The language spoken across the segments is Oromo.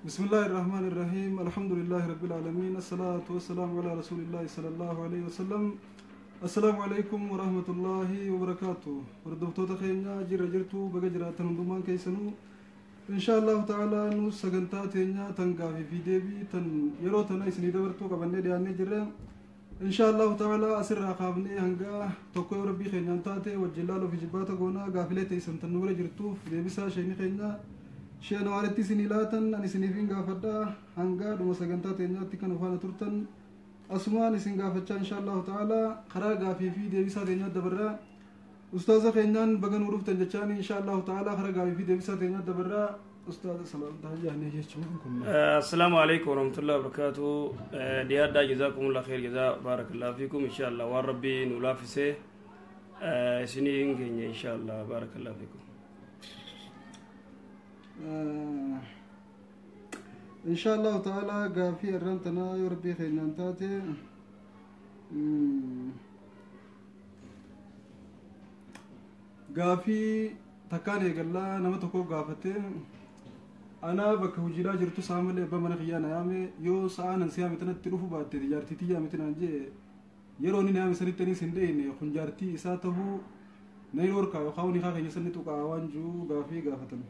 بسم الله الرحمن الرحيم الحمد لله رب العالمين الصلاة والسلام على رسول الله صلى الله عليه وسلم السلام عليكم ورحمة الله وبركاته hordoftoota keenya jirra jirtu baga jiraatan hundumaan keessanuu insha allahu ta'ala nu sagantaa teenya tan gaafii fi deebii tan yeroo tana isinii dabartuu qabannee dhiyaannee jirra insha allahu ta'ala asirraa kaafnee hanga tokko yoo rabbii keenyaan taate wajjin laaluu fi jibbaata goonaa gaafilee teessan tan nu bira jirtuuf deebisaa sheeni keenya sheen waalitti isinii laatan an isiniifin gaafadha hanga dhuma sagantaa teenyaatti kan faana turtan asumaan isin gaafachaa insha allahu ta'ala karaa gaafii fi deebisaa teenyaa dabarraa ustaaza keenyaan baga nuu dhuftan jechaan insha allahu ta'ala karaa gaafii fi deebisaa teenyaa dabarraa ustaaza salaamtaa jaanee jechuun kun. السلام عليكم ورحمة الله وبركاته. ديادا جزاكم الله خير جزاء بارك الله فيكم إن شاء الله والربي نولافسه سنين إن شاء الله بارك الله فيكم. insha allahu ta'ala gaafii irraan tanaa yoo rabbii keenyaan taate gaafii takkaan eegallaa nama tokko gaafate anaa bakka hojiidhaa jirtu sa'a malee abbaa mana kiyyaa na yaame yoo sa'a nan si yaame tanatti dhufu baatte jaartii tiyyaa miti naan jee yeroo inni na yaame sanitti anis hin dheyne kun jaartii isaa tahuu na hin horkaa yookaan nikaa keenya sanni tuqaa waan jiru gaafii gaafatan.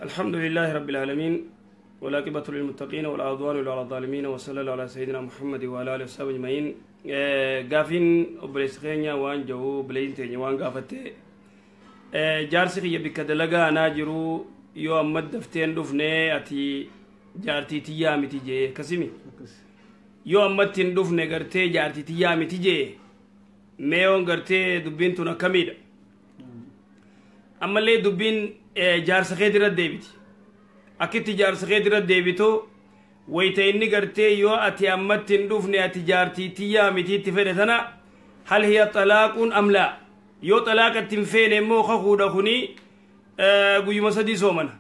الحمد لله رب العالمين والعاقبة للمتقين ولا عدوان إلا على الظالمين وصلى الله على سيدنا محمد وعلى آله وصحبه أجمعين. قافين obboleessi keenya waan jahu obboleessi teenya waan gaafatte jaarsi kiyya bikka dalagaa anaa jiru yoo amma dafteen dhufne ati jaartii tiyyaa miti jee akkasimi yoo ammatti hin dhufne gartee jaartii tiyyaa miti jee meeyoon gartee dubbiin tun akkamiidha ammallee dubbiin jaarsa keetirra irra deebiti akkitti jaarsa keetirra irra deebitu wayta inni gartee yoo ati ammatti hin dhufne ati jaartii tiyyaa mitiitti fedhe tana hal hiya xalaaqun am laa yoo xalaaqatti hin feene immoo kakuudha kuni guyyuma sadii soomana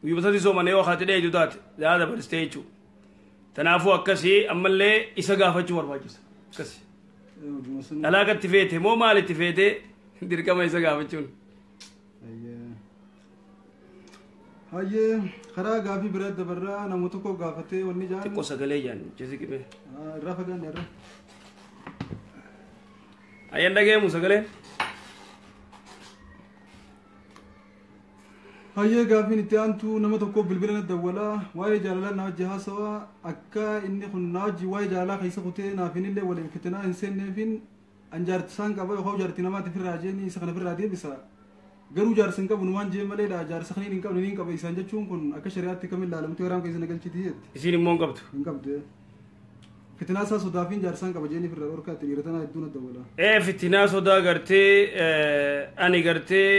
guyyuma sadii soomana yoo haati dheedu taate daa dabarsitee jechuu tanaafuu akkasii ammallee isa gaafachuu barbaachisa akkasi xalaaqatti feete moo maalitti feete dirqama isa gaafachuun. Hayyee karaa gaafii biraa dabarraa nama tokko gaafatee wanni jaan. Xiqqoo sagalee jaan jesi qibee. Irraa fagaanne irra. Ayyaan dhageemu sagalee. Hayyee gaafiin itti aantu nama tokko bilbila na dawwalaa waa'ee jaalalaa na wajji haasawaa akka inni kun na wajji waa'ee jaalalaa keessa kutee naafinillee waliin fitinaa hin seenneefin an jaarti isaan qaba yookaan jaartii namaatiif irraa jeeni isa kana irraa deebisa. Garuu jaarsa hin qabu numaan jee maleedha jaarsa kaniin hin qabne niin qaba isaan jechuun kun akka shari'aatti kam ilaalamtu yeroo keessa nagalchiti jetti. Isiin immoo hin qabdu. Hin qabdu. Fitinaa isaa sodaafiin jaarsaan qaba jeeni firra dhorkaatti dhiira tanaa hedduu na dawwala. Fitinaa sodaa gartee ani gartee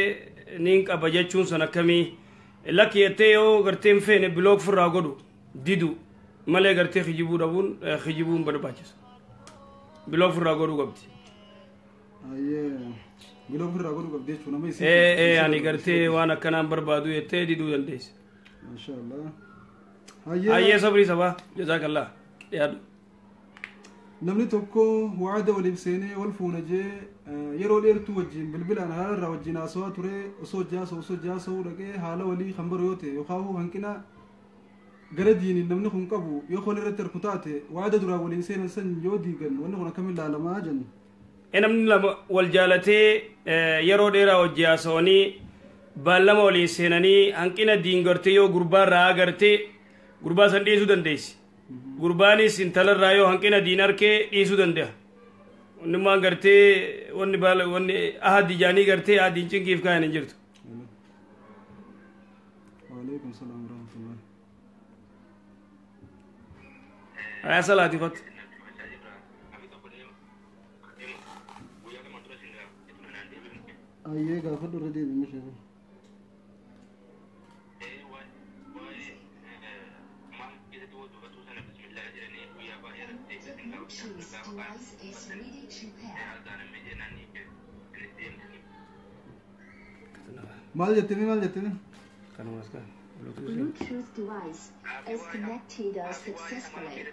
niin qaba jechuun san akkamii lakki jettee yoo gartee hin feene bilook firraa godhu didu malee gartee kijibuu dhabuun kijibuun barbaachisu. Bilook firraa godhuu qabdi. Ayyee. Bilook firraa godhuu qabdi jechuun nama isin. Ani gartee waan akkanaan barbaadu jettee diduu dandeessa. Masha Allah. Hayyee sabrii sabaa jazaakallah dhiyaadhu. Namni tokko wa'ada waliif seenee wal fuuna jee yeroo dheertuu wajjin bilbilaan haala irraa wajjin haasawaa ture osoo jaasa'u jaasa'uu dhaqee haala walii kan baru yoo ta'e yookaan hanqina gara diiniin namni kun qabu yoo kun irratti harku taate wa'ada duraa waliin seenan san yoo diigan wanni kun akkamiin ilaalamaa jenna. Namni lama wal jaalatee yeroo dheeraa wajji haasawanii baallama waliin seenanii hanqina diin gartee yoo gurbaa irraa agartee gurbaa san dhiisuu dandeessi. Gurbaanis intalarraa yoo hanqina diin arkee dhiisuu danda'a. Wanni maan gartee wanni baala wanni ahadi jaanii gartee ahadiin cinqiif kaayan hin jirtu. Waalaikum salaam warahmatullahi. Ayaa salaati kot. Ayyee gaafadhu irra deebi mishee. Maal jettee maal jettee? Kanumas kan. Bluetooth device is connected successfully.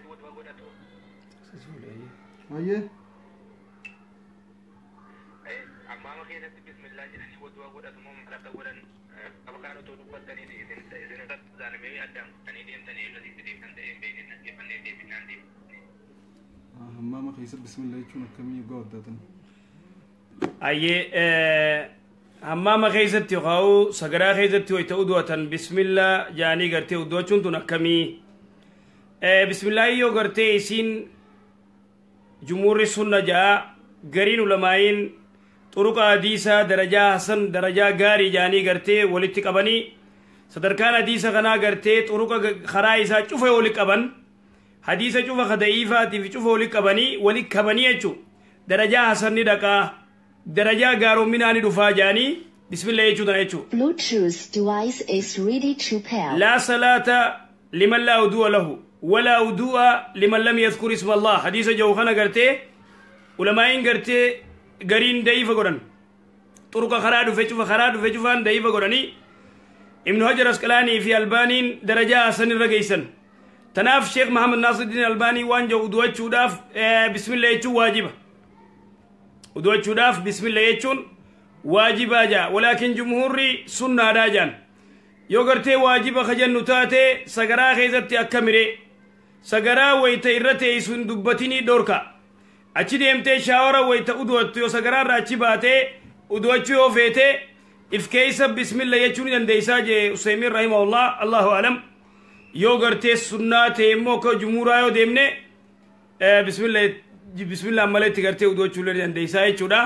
Successfully. Ayyee. Hammaama keessatti bismillaa jedhanii wudu'a godhatu moo maal akka godhan qabkaan otoo dubbattanii isin isin irratti zaalamee addaan kuttanii deemtanii eegasitti deemtan ta'ee hin beekne dhaggeeffannee deebinnaan deemne. Hammaama keessatti bismillah jechuun akkamii yoggaa waddaatan? Ayyee, hammaama keessatti yookaan sagaraa keessatti wayita udu'atan bismillaa jaanii gartee udu'achuun tun akkamii? Bismillaahi yoo gartee isiin jumhuurri sunna ja'a, gariin ulamaa'iin xuruqa hadiisaa darajaa hasan, darajaa gaarii jaanii gartee walitti qabanii, sadarkaan hadiisa kanaa gartee xuruqa karaa isaa cufa walitti qaban, hadiisa cufa ka da'iifaatii fi cufa walitti qabanii jechuu, darajaa hasan ni dhaqaa, darajaa gaaroominaa ni dhufaa jaanii bismillah jechuu tana jechuu. Bluetooth device is ready to pair. لا صلاة لمن لا وضوء له ولا وضوء لمن لم يذكر اسم الله، حديث جو خنا قرتي علماء قرتي قرين ضعيف قرن، طرق خراد في شوف خراد في شوفان ضعيف قرني، ابن حجر اسقلاني في البانين درجة حسن رقيسن. تناف شيخ محمد ناصر الدين الباني وان جو وضوء شوداف بسم الله يچو واجبه، وضوء شوداف بسم الله يچون واجبا جا، ولكن جمهوري سنة راجان. Yoo gartee waajiba ka jennu taate, sagaraa keessatti akka mire sagaraa wayta irra teessu hin dubbatinii dhorka. Achi deemtee shaawara wayta udu'attu, yoo sagaraa irra achi baatee udu'achuu yoo feete, if keessa bismilla jechuu ni dandeessaa jee Usaymiin rahimahullah. Allahu alam. Yoo gartee sunnaa ta'e immoo, akka jumuuraa yoo deemne, bismilla bismillaan maletti gartee udu'achuu illee ni dandeessaa jechuudha.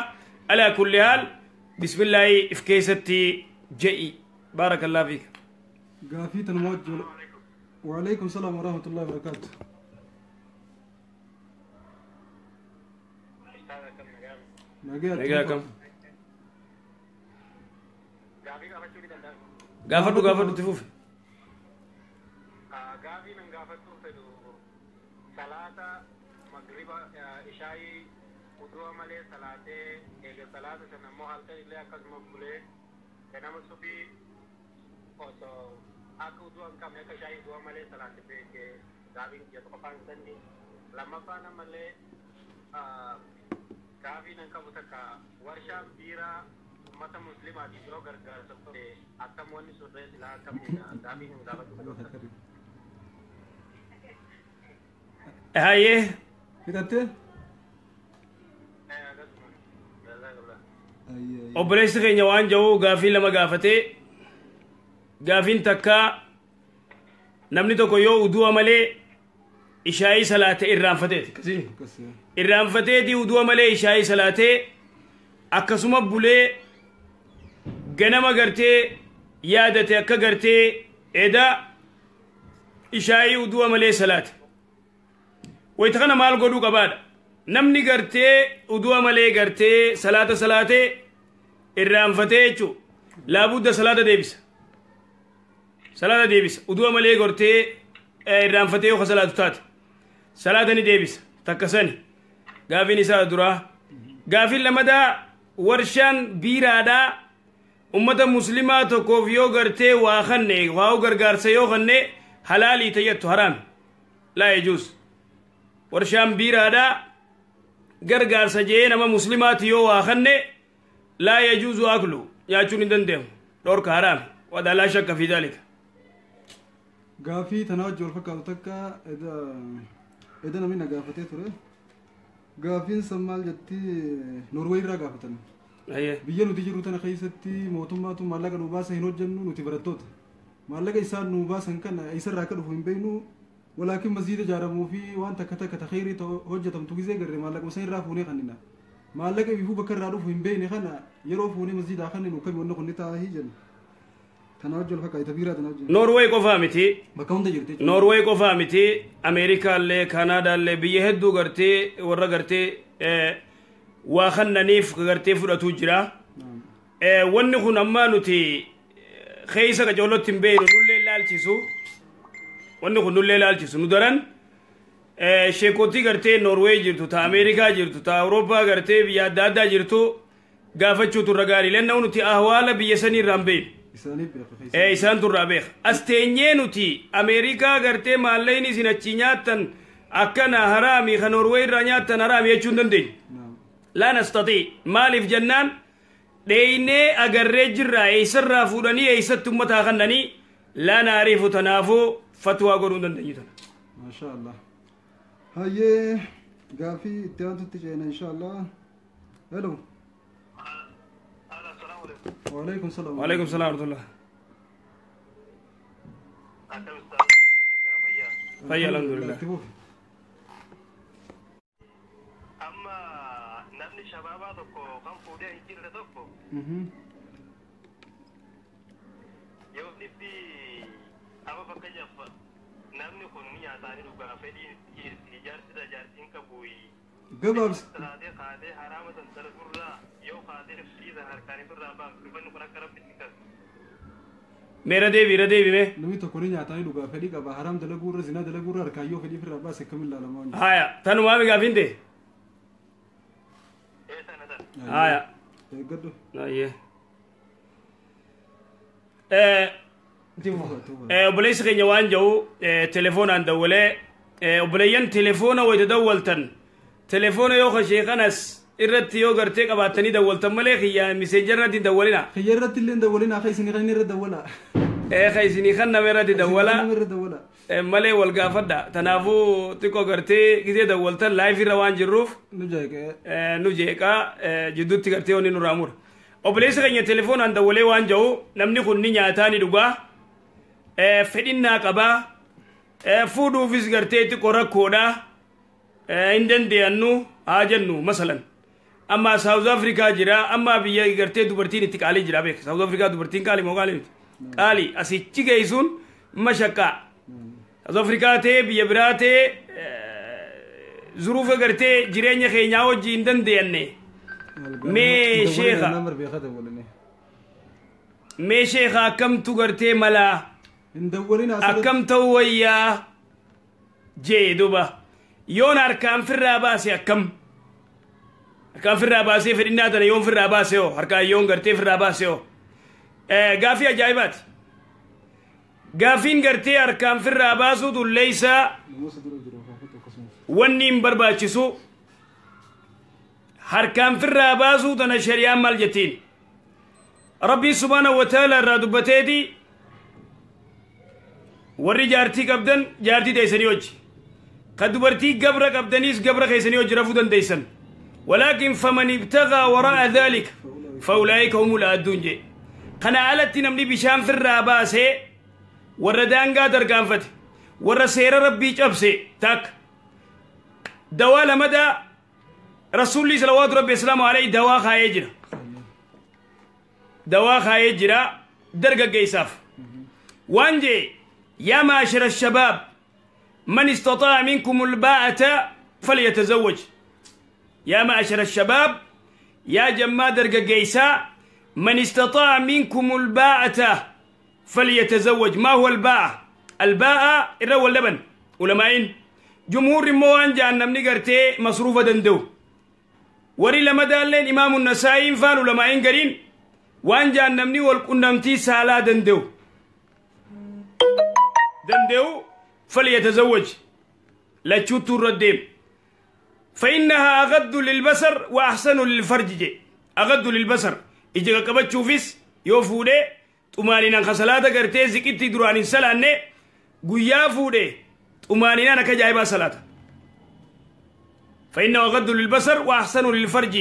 Alaa kulli haal, bismillaahi if keessatti je'i. Baarakallahu fiik. Gaafii tanuma wajjin. وعليكم السلام ورحمة الله وبركاته. Nagaa. Nagaa kam? Gaafadhu, gaafadhu, itti fufi. Gaafii nan gaafachuu fedhu, salaata magriba ishaayii udu'a malee salaatee, eega salaata sana immoo halkan illee akkasuma bulee, ganama subii osoo akka udu'a hin qabne akka ishaayii udu'a malee salaate beekee, gaafiin kiyya tokkoffaan sanni. Lammaffaan ammallee gaafii nan qabu takka, warshaan biiraa ummata muslimaatiif yoo gargaarsa godhe akkam wanni surree silaa akkamiidha? Gaafii nan gaafachuu fedhu. Hayyee. Fixattee? Akkasuma. Jazakallah. Obboleessi keenya waan jiru gaafii lama gaafatee. Gaafiin takka, namni tokko yoo udu'a malee ishaayii salaate irraanfateeti akkasii. Akkas. Irraanfateeti udu'a malee ishaayii salaatee, akkasuma bulee, ganama gartee yaadate akka gartee eda ishaayii udu'a malee salaate. Wayita kana maal godhuu qabaadha? Namni gartee udu'a malee gartee salaata salaatee irraanfatee jechuu, laabudda salaata deebisa, salaata deebisa. Udu'a malee gartee irraanfatee yoo ka salaatu taate, salaata ni deebisa. Takka sani gaafiin isaa duraa. Gaafiin lamadaa, warshaan biiraadhaa ummata muslimaa tokkoof yoo gartee waa kanne, waa gargaarsa yoo kanne, halaalii tayyattu haraami? Laa yajuuz. Warshaan biiraadhaa gargaarsa jee nama muslimaati yoo waa kanne, laa yajuuzu aklu, nyaachuun hin danda'amu, dhorka, haraami. Wadaa laa shakka fi daalika. Gaafii tanaa wajjin wal fakkaatu takka eda namni na gaafatee ture. Gaafiin san maal jetti? Norway irraa gaafatan. Biyya nuti jirru tana keessatti mootummaatu maallaqa nu baasa hin hojjennu, nuti barattoota. Maallaqa isaan nu baasan kana isarraa akka dhufu hin beeknu, walaakin masjiida ijaaramuu fi waan takka takka ta khayrii hojjetamtu gisee garre maallaqa isaan irraa fuunee kannina. Maallaqa ifuu bakka irraa dhufu hin beekne kana yeroo fuunee masjiidaa kanninu kami wanni kun ni taa'aa jenna. Tana wajjin wal fakkaata biiraa tana wajjin. Norway qofaa miti. Bakka hunda jirti jechuudha. Norway qofaa miti, Ameerikaallee, Kaanaadaallee, biyya hedduu gartee warra gartee waa kannaniif gartee fudhatu jira. Wanni kun ammaa nuti keessa qacoolotti hin beeknu, nullee ilaalchisu. Wanni kun nullee ilaalchisu nu daran sheekotii gartee Norway jirtu, ta Ameerikaa jirtu, ta Awurooppaa gartee biyya adda addaa jirtu gaafachuutu irra gaarii. Lenna nuti ahwaala biyya sanii irraa hin beeknu. Isaaniif beeka keessa. Isaan turraa beeka. As teenyee nuti Ameerikaa gartee maallaqni isin achii nyaattan akkana haraami, kan Norway irraa nyaattan haraami jechuu hin dandeenyu. Naam. Laa nastatii. Maaliif jennaan Dheeynee agarree jirra eessarraa fuudhanii eessatti ummataa kannanii laa naariifu tanaafuu fatwaa godhuu hin dandeenyu tana. Maasha Allah. Hayyee gaafii itti aantutti ceena insha Allah. Hello. Waalaikum salaam. Waalaikum salaam warahmatullah. Fayya alhamdulillah. Itti fufi. Amma namni shabaabaa tokko kan fuudhee hin jirre tokko yoo dhibbi amma fakkeenyaaf namni kun ni nyaataa ni dhugaa fedhiin ijaarsida jaartiin qabu Gabaabsi. Salaatee kaatee haraama san dalagurraa yoo kaatee dhiisan harkaan irraa baaf kun akka rabbitti kan Meera deebi irra deebi mee. Namni tokko ni nyaataa ni dhugaa fedhii qaba haraam dalaguurra zinaa dalaguurra harkaan yoo fedhii ofirraa baase akkamiin ilaalamaa waan jedhu. Haya tanumaa mi gaafiin ta'e. Ee sana sana. Haya. Eeggadhu. Ayyee. Obboleessi keenya waan jedhu telefoonaan dawwalee obboleeyyan telefoona wayita dawwaltan telefoona yoo kashee kanas irratti yoo gartee qabaattanii dawwaltan malee kiyyaa miseenjara irratti hin dawwalina. Kiyya irratti illee hin dawwalina akka isinii kan irra dawwala. Ka isinii kan nama irratti dawwala Nama irra dawwala. Malee wal gaafadha. Tanaafuu xiqqoo gartee gisee dawwaltan live irra waan jirruuf Nu jeeqee. Nu jeeqaa jidduutti gartee wanni nurraa mura. Obboleessi keenya telefoonaan dawwalee waan jedhu namni kun ni nyaataa ni dhugaa fedhinnaa qabaa fuudhuufis gartee xiqqoo rakkoodha hin dandeeyannu haa jennu masalan. Amma South Africa jira amma biyya gartee dubartiin itti qaalii jira beeka South Africa dubartiin qaalii moo qaalii miti qaalii asichi geessuun mashaqqaa. South Africa ta'ee biyya biraa ta'ee zuruufa gartee jireenya keenyaa wajjin hin dandeeyanne. Mee sheekha. Nama beekaa dawwalini. Mee sheekha akkamtu gartee malaa Hin dawwalina asirratti. Akkam ta'uu wayyaa jee duba yoon harkaan firraa baase akkam harkaan firraa baasee fedhinnaa tana yoon firraa baase hoo harkaan yoon gartee firraa baase hoo gaafii ajaa'ibaati gaafiin gartee harkaan firraa baasuu tulleeysaa Namoota dura jiru kaafatu akkasumas. Wanni hin barbaachisu harkaan firraa baasuu tana shari'aan maal jettiin rabbii subhaanahu wa ta'ala irraa dubbateeti warri jaartii qabdan jaartii teessanii hojji ka dubartii gabra qabdaniis gabra keessanii hojji rafuu dandeessan walaakin faman ibtagaa waraa'a dhaalika faulaa'ika humul aadduun jee kana alatti namni bishaan firraa baasee warra daangaa tarkaanfate warra seera rabbii cabse takka dawaa lamadaa rasuulli salawaatu rabbi islaamu alayhi dawaa kaayee jira dawaa kaayee jira dargaggeessaaf waan jee yaa maashara shabaab man istataa minkum ulbaa'ata falyatazawwaj yaa maashara shabaab yaa jammaa dargaggeessaa man istataa minkum ulbaa'ata falyatazawwaj maa huwa albaa'a albaa'a irra wallaban ulamaa'in jumhuurri immoo waan ja'an namni gartee masruufa danda'u warri lamadaalleen imaamu nasaa'iin faan ulamaa'in gariin waan ja'an namni wal qunnamtii saalaa danda'u danda'u falyatazawwaj lachuuttuu irra deem فإنها أغض للبصر وأحسن للفرج جي أغض للبصر إجا قبتشوفيس يوفودي طمانينا خسلاتا قرتي زكتي درانين سلاني قيا فودي طمانينا نكا جايبا صلاة فإنه أغض للبصر وأحسن للفرج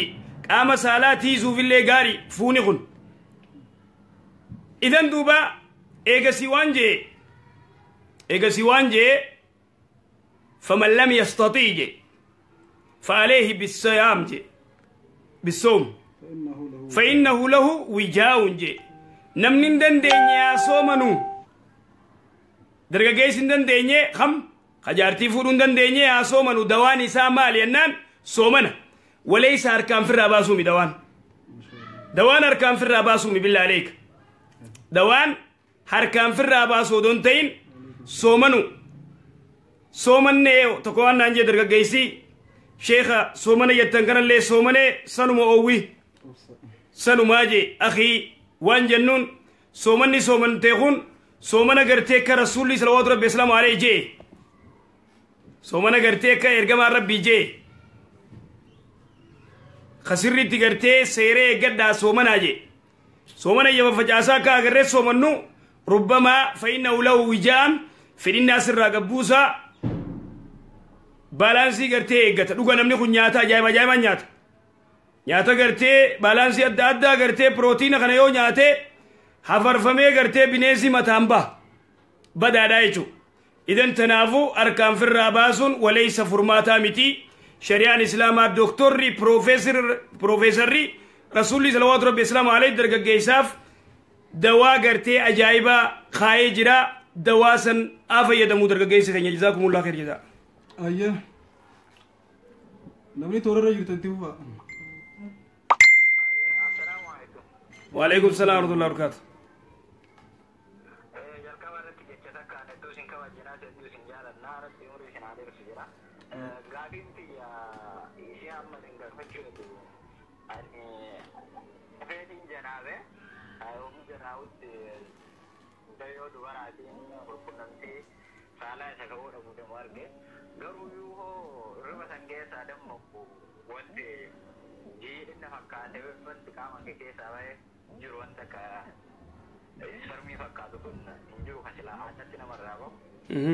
قام سالاتي زوفي اللي قاري فوني خن إذن دوبا إيغا سيوان جي إيغا سيوان جي فمن لم يستطيع جي فعليه بالصيام جي بالصوم فإنه له فإنه له وجاء جي نمني دندني يا صومنو درجة دندني خم خجارتي فورون دندني يا صومنو دواني سامال ينان صومنا وليس أركان في الرباسومي دوان دوان أركان في الرباسومي بالله عليك دوان أركان في الرباسو دونتين صومنو صومني تكوان نانجي درجة جيسي شيخة صومني يتنكر اللي صومني سنو أوي سنو ماجي أخي وان جنون صومني صومن تيخون صومنا قرتيك رسولي صلوات ربي السلام عليه جي صومنا قرتيك إرقام ربي جي Kasirriitti gartee seeree eeggadhaa soomanaa jee. Soomana yaba facaasaa akka agarree soomannu rubbamaa fa'innahu lahu wijaan fedhinnaa sirraa gabbuusaa baalaansii gartee eeggata. Dhuga namni kun nyaata ajaa'iba ajaa'ibaan nyaata. Nyaata gartee baalaansii adda addaa gartee pirootiina kana yoo nyaate hafarfamee gartee bineensi mataan baha. Badaadhaa jechuudha. Idan tanaafuu harkaan firraa baasuun waleessa furmaataa miti. Shari'aan Islaamaa dooktorri piroofeesarri rasuulli salawaatu rabbi islaamu alayhi dargaggeessaaf dawaa gartee ajaa'ibaa kaayee jira. Dawaa san haa fayyadamuu dargaggeessi keenya jazaakumullah khair jazaa. Ayya. Namni toorarra jirtan itti fufaa. Assalaamu alaikum. Waalaikum salaam warahmatullahi wabarakatuh. Jalqaba irratti jecha takka hedduu isin kabajinaa hedduu isin jaalannaa rabbi umurii isin haa dheeressu jira. Gaafiin tiyya ishee amma isin gaafachuu hedduu ani feetiin janaabe yommuu janaawutti mucayyoo dubaraatiin qulqunnamtii saalaa isa ka'uu dhabu deemu arge garuu yoo hirriba san keessaa dammaqu wanti jiidhina fakkaate wanti qaama kee keessaa bahe jiru wanta akka spermii fakkaatu kun hin jiru kan silaa addatti namarraa bahu.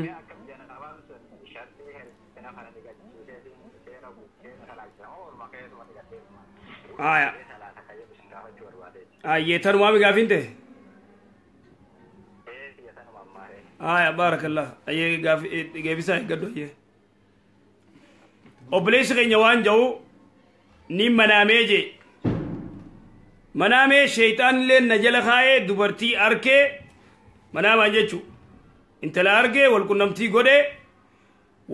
Mee akkam janaabaan sun shartii hir'ina kana dhiqachiisee seera seera salaachisa moo olma keessuma dhiqatteetuma. Aya. Salaata kan jedhu isin gaafachuu barbaadeeti. Ayyee tanumaami gaafiin ta'e. Ee tiyya tanuma ammaa ee. Aya baarakallah. Ayyee gaafi geebisaa eeggadhu ayyee. Obboleessi keenya waan jedhu ni manaamee jee. Manaamee sheeyxaanillee na jala kaayee dubartii arkee manaamaan jechuu. Intala argee walqunnamtii godhee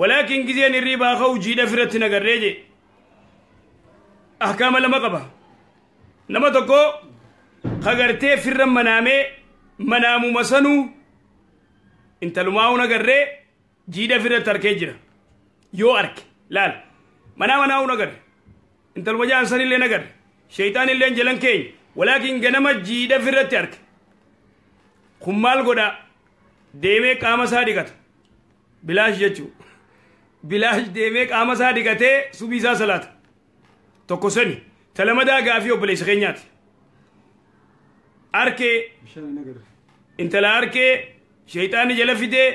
walaakin gizeen hirribaa ka'u jiidha firatti nagarree jee. Ahkaama lama qaba. Nama tokko kagartee firra manaamee manaamuma sanuu intalumaa'uu nagarree jiidha firatti arkee jira. Yoo arke laal manaa manaa'uu nagarre intaluma jaan sanillee nagarre sheeyxaanillee jalan keenya walaakin ganama jiidha firratti arke. Kun maal godha deemee qaama isaa dhiqata. Bilaash jechuu. Bilaash deemee qaama isaa dhiqatee subii isaa salaata. Tokko sani talamadaa gaafii obboleessa keenyaati. Arkee Bishaan hin agarre. intala arkee sheeyxaanni jala fidee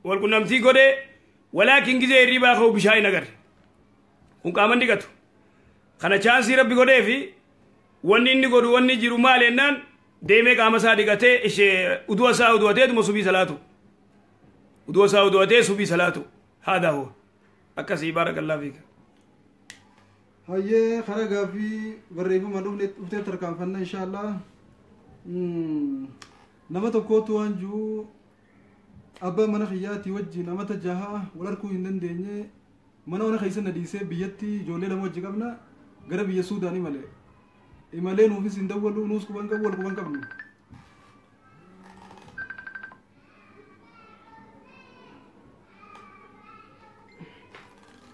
walqunnamtii godhee walaakin gizee hirribaa ka'u bishaan hin agarre. Kun qaama hin dhiqatu. Kana chaansii rabbi godhee fi wanni inni godhu wanni jiru maal jennaan deemee qaama isaa dhiqatee ishee uduwa isaa uduwateetuma subii salaatu. Uduwa isaa uduwatee subii salaatu. Haadaa huwa. Akkasii baarakallah fiika. Hayyee karaa gaaffii barreeffama dhufne dhuftee tarkaanfanna inshaallah. Nama tokkootu waan jiru abbaa mana kiyyaatii wajjin amata jaha wal arguu hin dandeenye mana mana keessa na dhiisee biyyatti ijoollee lama wajji qabna gara biyya Suudaanii malee. Imalee nuufis hin dawwalu nuus quban qabu wal quban qabnu.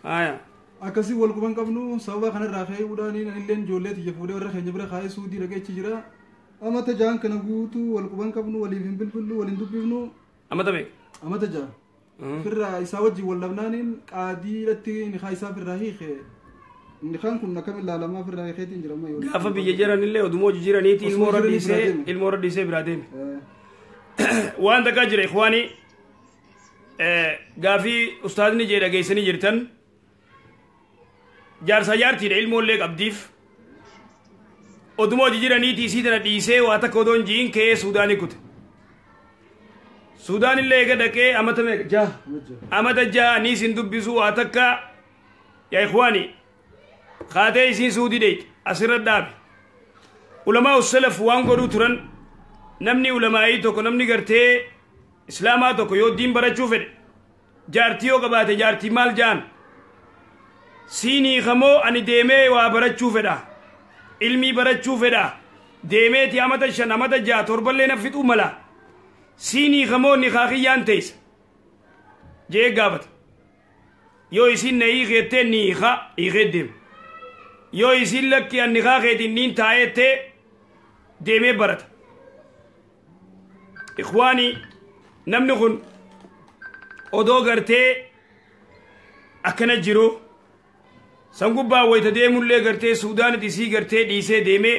Aya. Akkasii wal quban qabnu sababa kanarraa ka'uudhaan anilleen ijoollee tiyya fuudhee warra keenya bira kaa'ee Suudii dhaqeechi jira. Amata jahan kana guutuu wal quban qabnu waliif hin bilbillu waliin dubbifnu Amata meeqa? amata jaha. Firraa isaa wajjin wal dhabnaaniin qaadiidhatti nikaa isaa firraa hiike. Nikaan kun akkam ilaalamaa firraa hiikeetiin jira amma yoo. Gaafa biyya jiranillee oduma hojii jiraniiti Osuma ilmoo irra jiranii biraa dhiisee deeme. ilmoo irra dhiisee biraa deeme. Waan takkaa jira ikhwaanii gaafii ustaazni jee dhageessanii jirtan jaarsa jaartiidha ilmoollee qabdiif oduma hojii jiraniiti isii tana dhiisee waa takka odoo hin ji'in ka'ee Suudaanii kute. Suudaanillee eega dhaqee amata meeqa jaha amata jaha ni isin dubbisu waa takka yaa ikhwaanii kaatee isiin Suudii dheeyte asirra dhaabe. Ulamaa ussalaf waan godhuu turan namni ulamaa'ii tokko namni gartee islaamaa tokko yoo diin barachuu fedhe jaartii yoo qabaate jaartii maal jaan siinii kamoo ani deemee waa barachuu fedha ilmii barachuu fedha deemeeti amata 5 amata 6 torballee na fixuu mala siinii kamoo nikaa kiyyaan teessa jee gaafata yoo isiin na hiikeettee ni hiikaa hiikee deema yoo isiin lakki an nikaa keetiin niin taa'eettee deemee barata. Ikhwaanii namni kun odoo gartee akkana jiru San gubbaa wayita deemullee gartee Suudaanitti isii gartee dhiisee deemee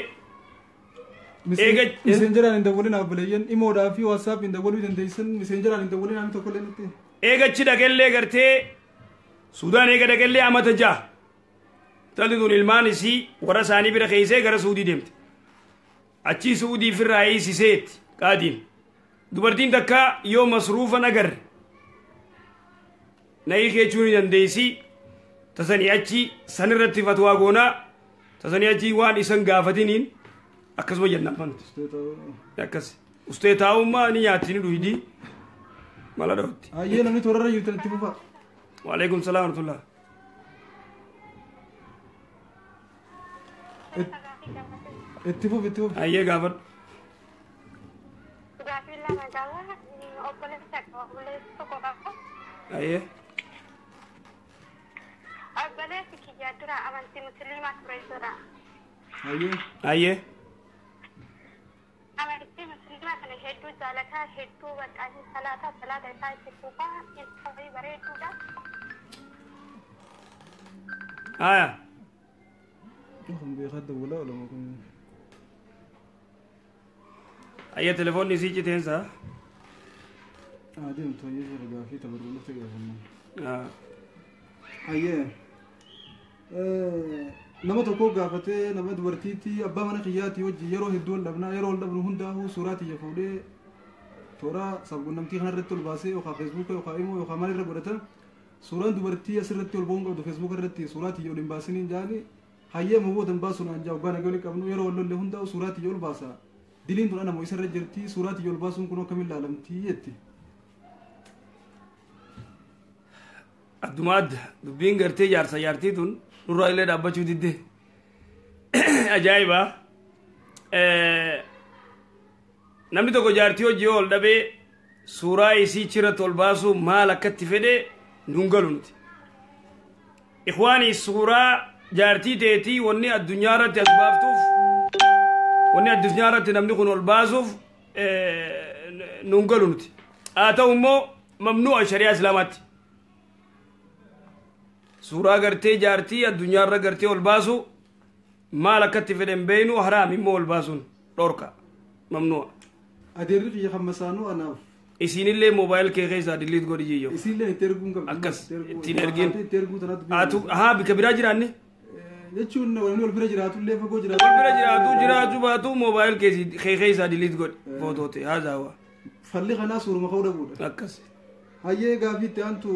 Messengeraan hin dawwalin abboleeyyan imoodhaa fi WhatsApp hin dawwaluu dandeessan messengeraan hin dawwalin namni tokko illee nutti. Eegachi dhaqellee gartee Suudaan eega dhaqellee amata 6. Intalli tun ilmaan isii warra isaanii bira keessee gara Suudii deemte. Achii Suudii firraa hiisiseetti qaadiin. Dubartiin takka yoo masruufa agarre na hiikechuu ni dandeessi. Tasanii achi sanirratti fatwaa goonaa tasanii achi waan isan gaafatiniin akkasuma jennaan fanuti. Akkas ustee taa'ummaa ni nyaatti ni dhuydi mala dhawatti. Ayyee namni toorarra jirtan itti fufaa. Waalaikum salaam warahmatullah. Itti fufi itti fufi. Ayyee gaafadhu. Gaafii lama qaba. Obboleessa qaba. Obboleessi tokko qaba. Ayyee. Obboleessi kiyya dura amantii musliimaa ture jira. Ayyee. Ayyee. Amantii musliimaa kana hedduu jaalataa hedduu baqaanii salaataa salaata isaa itti fufaa inni bareeduudha. Aya. Kun beekaa dawwalaa oolama kun. Ayyee telefoonni isii citeensa. Adeemtu ayyee jira gaafii tabarruu dhufte gaafannaa. Ayyee. Nama tokko gaafatee nama dubartiitti abbaa mana kiyyaatii wajjin yeroo hedduu wal dhabnaa yeroo wal dhabnu hundaa'uu suuraa tiyya fuudhee toora sabquunnamtii kanarratti ol baasee yookaan feesbuuka yookaan imoo yookaan maal irra godhata suuraan dubartii asirratti ol ba'uun qabdu feesbuuka irratti suuraa tiyya ol hin baasiniin jaani hayyee mawwootan baasuun aan jaa waggaa nagaa qabnu yeroo wal lolle hundaa'u suuraa tiyya ol baasa diliin tun ana moo isarra jirti suuraa tiyya ol baasuun kun akkamiin laalamtii jetti. Adduma adda dubbiin gartee jaarsa jaartii tun nurraa illee dhaabbachuu didde. Ajaa'iba. Namni tokko jaartii hojii ol dhabee suuraa isii chirratti ol baasuu maal akkatti fedhe nuun galu nuti. Ikhwaanii suuraa jaartii teetii wanni addunyaa irratti as baaftuuf wanni addunyaa irratti namni kun ol baasuuf nuun galu nuti. Haa ta'u immoo mamnu'a shari'aa islaamaatti. Suuraa gartee jaartii addunyaa irra gartee ol baasu maal akkatti fedhan beeynu haraam immoo ol baasuun dhorka mamnu'a. Adeerri kiyya kan masaanuu anaaf. Isiinillee moobaayil kee keessaa diliit godhi jiyyoo. Isiinillee itti erguun qabdi. Akkas ittiin ergin. Itti erguu tanatti. Atu haa bika biraa jiraanne. Jechuun namni wal bira jiraatullee fagoo jiraatu. Wal bira jiraatu jiraachuu baatu moobaayil kee keessaa diliit godhi footoo ta'e haa zaawaa. Falli kanaa suuruma ka'uu dhabuudha. Akkas. Hayyee gaafii itti aantu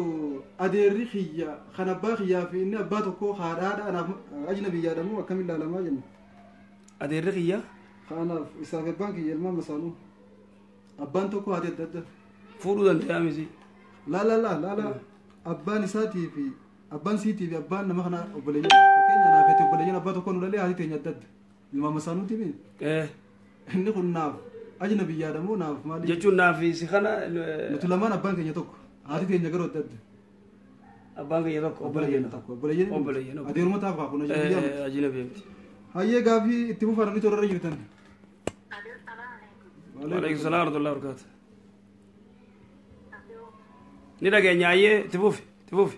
adeerri kiyya kan abbaa kiyyaa fi inni abbaa tokko haadhaadha anaaf ajnabiyyaadha moo akkamiin ilaalamaa jenna. Adeerri kiyya? Kanaaf isaaf abbaan kiyya ilmaan masaanuu. Abbaan tokko haati adda adda. Fuudhuu danda'a miti. Laa laa laa laa laa abbaan isaatii fi abbaan siitii fi abbaan nama kana obboleeyyan fakkeenya naaf ati obboleeyyan abbaa tokko nu dhalee haati teenya adda adda. Ilmaan masaanuuti mi? Inni kun naaf ajnabiyyaadha moo naaf maali? Jechuun naaf si kana. Nuti lamaan abbaan keenya tokko. Haati teenya garuu adda adda. Abbaan keenya tokko obboleeyyan tokko obboleeyyan. Obboleeyyan. Adeeruma taaf haa kun ajnabiyyaa miti. Ajnabiyyaa miti. Hayyee gaafii itti fufaa namni toorarra jirtan. Waalaikum salaam warahmatullahi wabarakatuh. Ni dhageenya hayyee itti fufi itti fufi.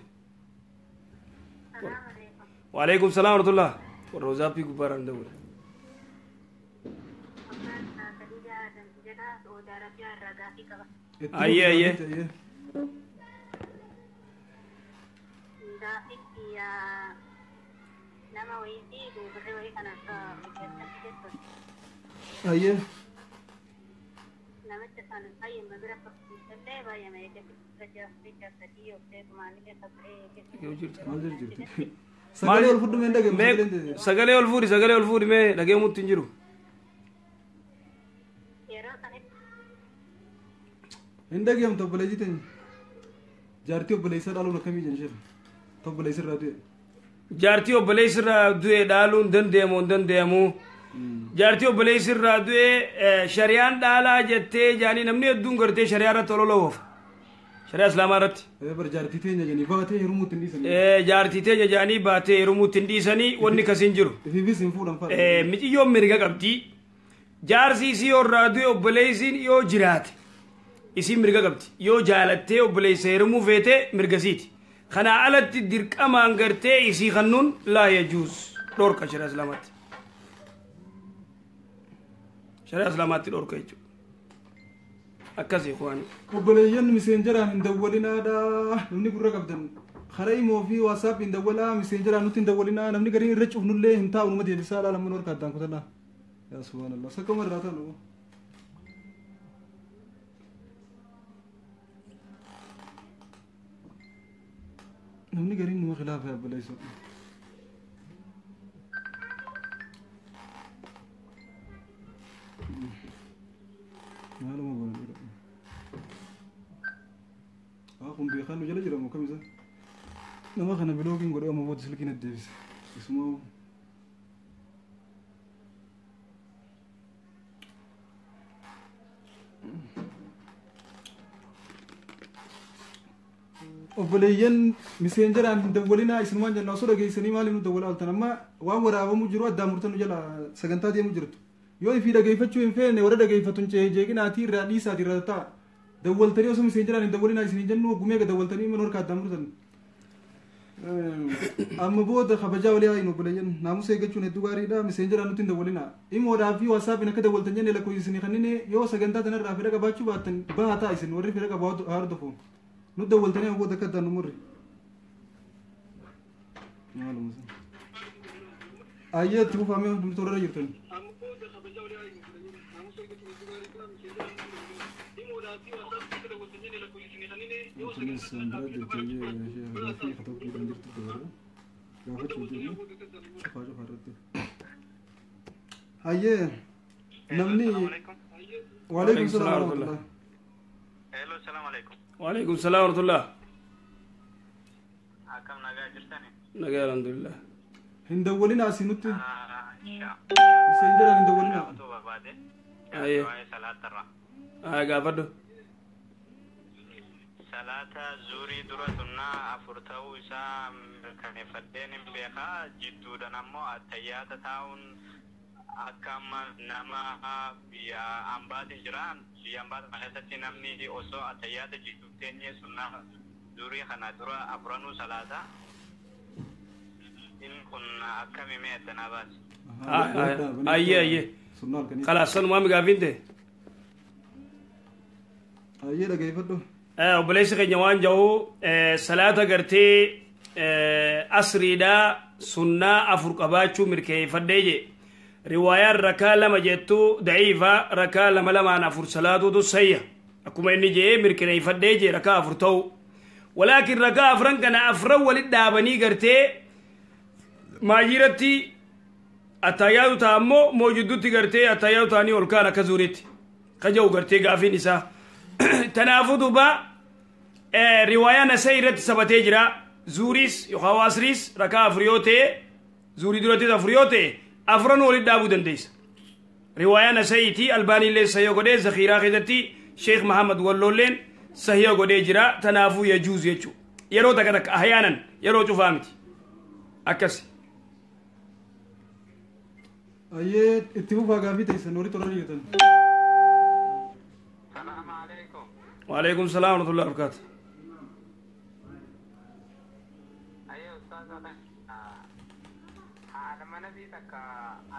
Waalaikum salaam warahmatullah. Warra WhatsAppii gubbaarraan dawwala. Ayyee ayyee. Ayyee. Sagalee ol fuudhu mee dhagee. Sagalee ol fuudhi sagalee ol fuudhi mee dhageemutti hin jiru. Hin dhageemtu obboleettii teenya. Jaartii obboleessaa dhaaluun akkamii jenna sheekh? Obboleessi irraa du'e. Jaartii obboleessi irraa du'e dhaaluun danda'amu hin danda'amu. Jaartii obboleessi irraa du'e shari'aan dhaalaa jettee jaanii namni hedduun gartee shari'aa irratti olola oofa. Shari'aa islaamaa irratti. Bar jaartii teenya jedhanii baatee heerumuutti hin dhiisanii. Jaartii teenya jedhanii baatee heerumuutti hin dhiisanii wanni kasiin jiru. Ifiifis hin fuudhan fa'a. Miciyyoon mirga qabdi. Jaarsi isii yoo irraa du'e obboleessiin yoo jiraate isiin mirga qabdi. Yoo jaalattee obboleessa heerumuu feete mirga siiti. Kanaa alatti dirqamaan gartee isii kannuun laa yajuuz, dhorka shari'a islaamaatti. Shari'a islaamaatti dhorka jechuudha. Akkasii kuwaani. Obboleeyyan, Messengeraan hin dawwalinaadha. Namni gurra qabdan karaa Imo fi WhatsApp hin dawwalaa, Messengeraan nutti hin dawwalinaa. Namni gariin irra cufnullee hin taa'u, numa deebisaa laala mana harka addaan kutallaa. Yaa subhaanallah, sakkuma irraa ta'an. Namni gariin numa khilaafa obboleessu. Maaluma goona jira. Haa, kun beekaan nu jala jiramu kam isa? Nama kana blockiin godhee amma booda silkiin addeebise. Isuma obboleeyyan, Messengeraan hin dawwalinaa isinumaan jenna. Osoo dhageessanii maaliif nu dawwalaa ooltan? Amma waan waraabamu jiru addaan murtan, nu jala sagantaa deemu jirtu. Yoo ifii dhageeffachuu hin feene, warra dhageeffatu hin jeeqinaatii irraa dhiisaatii irraa ta'a. Dawwaltanii osoo Messengeraan hin dawwalinaa isin hin jennu, gumee dawwaltanii mana harka addaan murtan. Amma booda kabajaa walii haa obboleeyyan, naamusa eeggachuun hedduu gaariidha. Messengeraan nutti hin dawwalinaa. Imodhaa fi WhatsAppiin akka dawwaltan jenne lakkoofsa isinii kanneen. Yoo sagantaa tanarraa fedha qabaachuu baattan bahaa ta'a, isin warri fedha qabu haa hordofu. Nu dawwaltanii amma booda akka addaan nu murre. Maaluma sun. Ayyee, itti fufamee namni toorarra jirtan. Kunis bira deebi'ee gaaffii katabbiidhaan jirtu dabala. Gaafachuu deemu cufaa cufaa irratti. Hayyee, namni. Waalaikum salaam warahmatullah. Hello, salam alaikum. Waalaikum salaam warahmatullah. Akkam, nagaa jirtani? Nagaa, alhamdulillah. Hin dawwalinaa asii nutti. Insha. Messengeraan hin dawwalinaa. Gaafachuu barbaade. Ayyee. Waa'ee salaatarraa. Haa, gaafadhu. Salaata zuurii dura sunnaa afur ta'uu isaa mirkaneeffadheen hin beekaa. Jidduudhaan ammoo attayyaata taa'uun akka amma nama biyya ambaatiin jiraan, biyya ambaa kana keessatti namni osoo attayyaata jidduu teenyee sunnaa zuurii kana dura afuranuu salaata. Inni kun akkami mee addanaa baasi? Ayyee, ayyee. Sunnaa halkanii. Khalaas, sanumaa gaaffiin ta'e. Ayyee, dhageeffadhu. Obboleessi keenya waan jedhu, salaata gartee asriidhaa sunnaa afur qabaachuu mirkaneeffadhee je. Riwaayaan rakaa lama jettu da'iifa, rakaa lama lamaan afur salaatuutu sayya. Akkuma inni jee mirkaneeffadhee je rakaa afur ta'u. Walaakin rakaa afran kana afran walit dhaabanii gartee maajiratti attayyaatu ta'a ammoo moojidduutti gartee attayyaatu ta'anii ol kaan akka zuuritti. Kaja'u gartee gaafiin isaa. Tanaafuu duuba riwaayaa Nasai irratti sabatee jira. Zuuriis yookaan asriis rakaa afur yoo ta'e, zuurii durattis afur yoo ta'e, afran walit dhaabuu dandeessa. Riwaayaa Nasa'iiti, Albaaniillee sahih godhee, Zakhiiraa keessatti Sheekh Mahamad Walloolleen sahih godhee jira. Tanaafuu yajuuz jechuudha. Yeroo takka takka, ahyaanan, yeroo cufaa miti. Akkasi. Ayyee, itti fufaa gaaffii teessan warri toorarra jirtan. Salaamu alaikum. Waalaikum salaam warahmatullahi wabarakatuh. Ayyee ustaaza, haala mana fi takka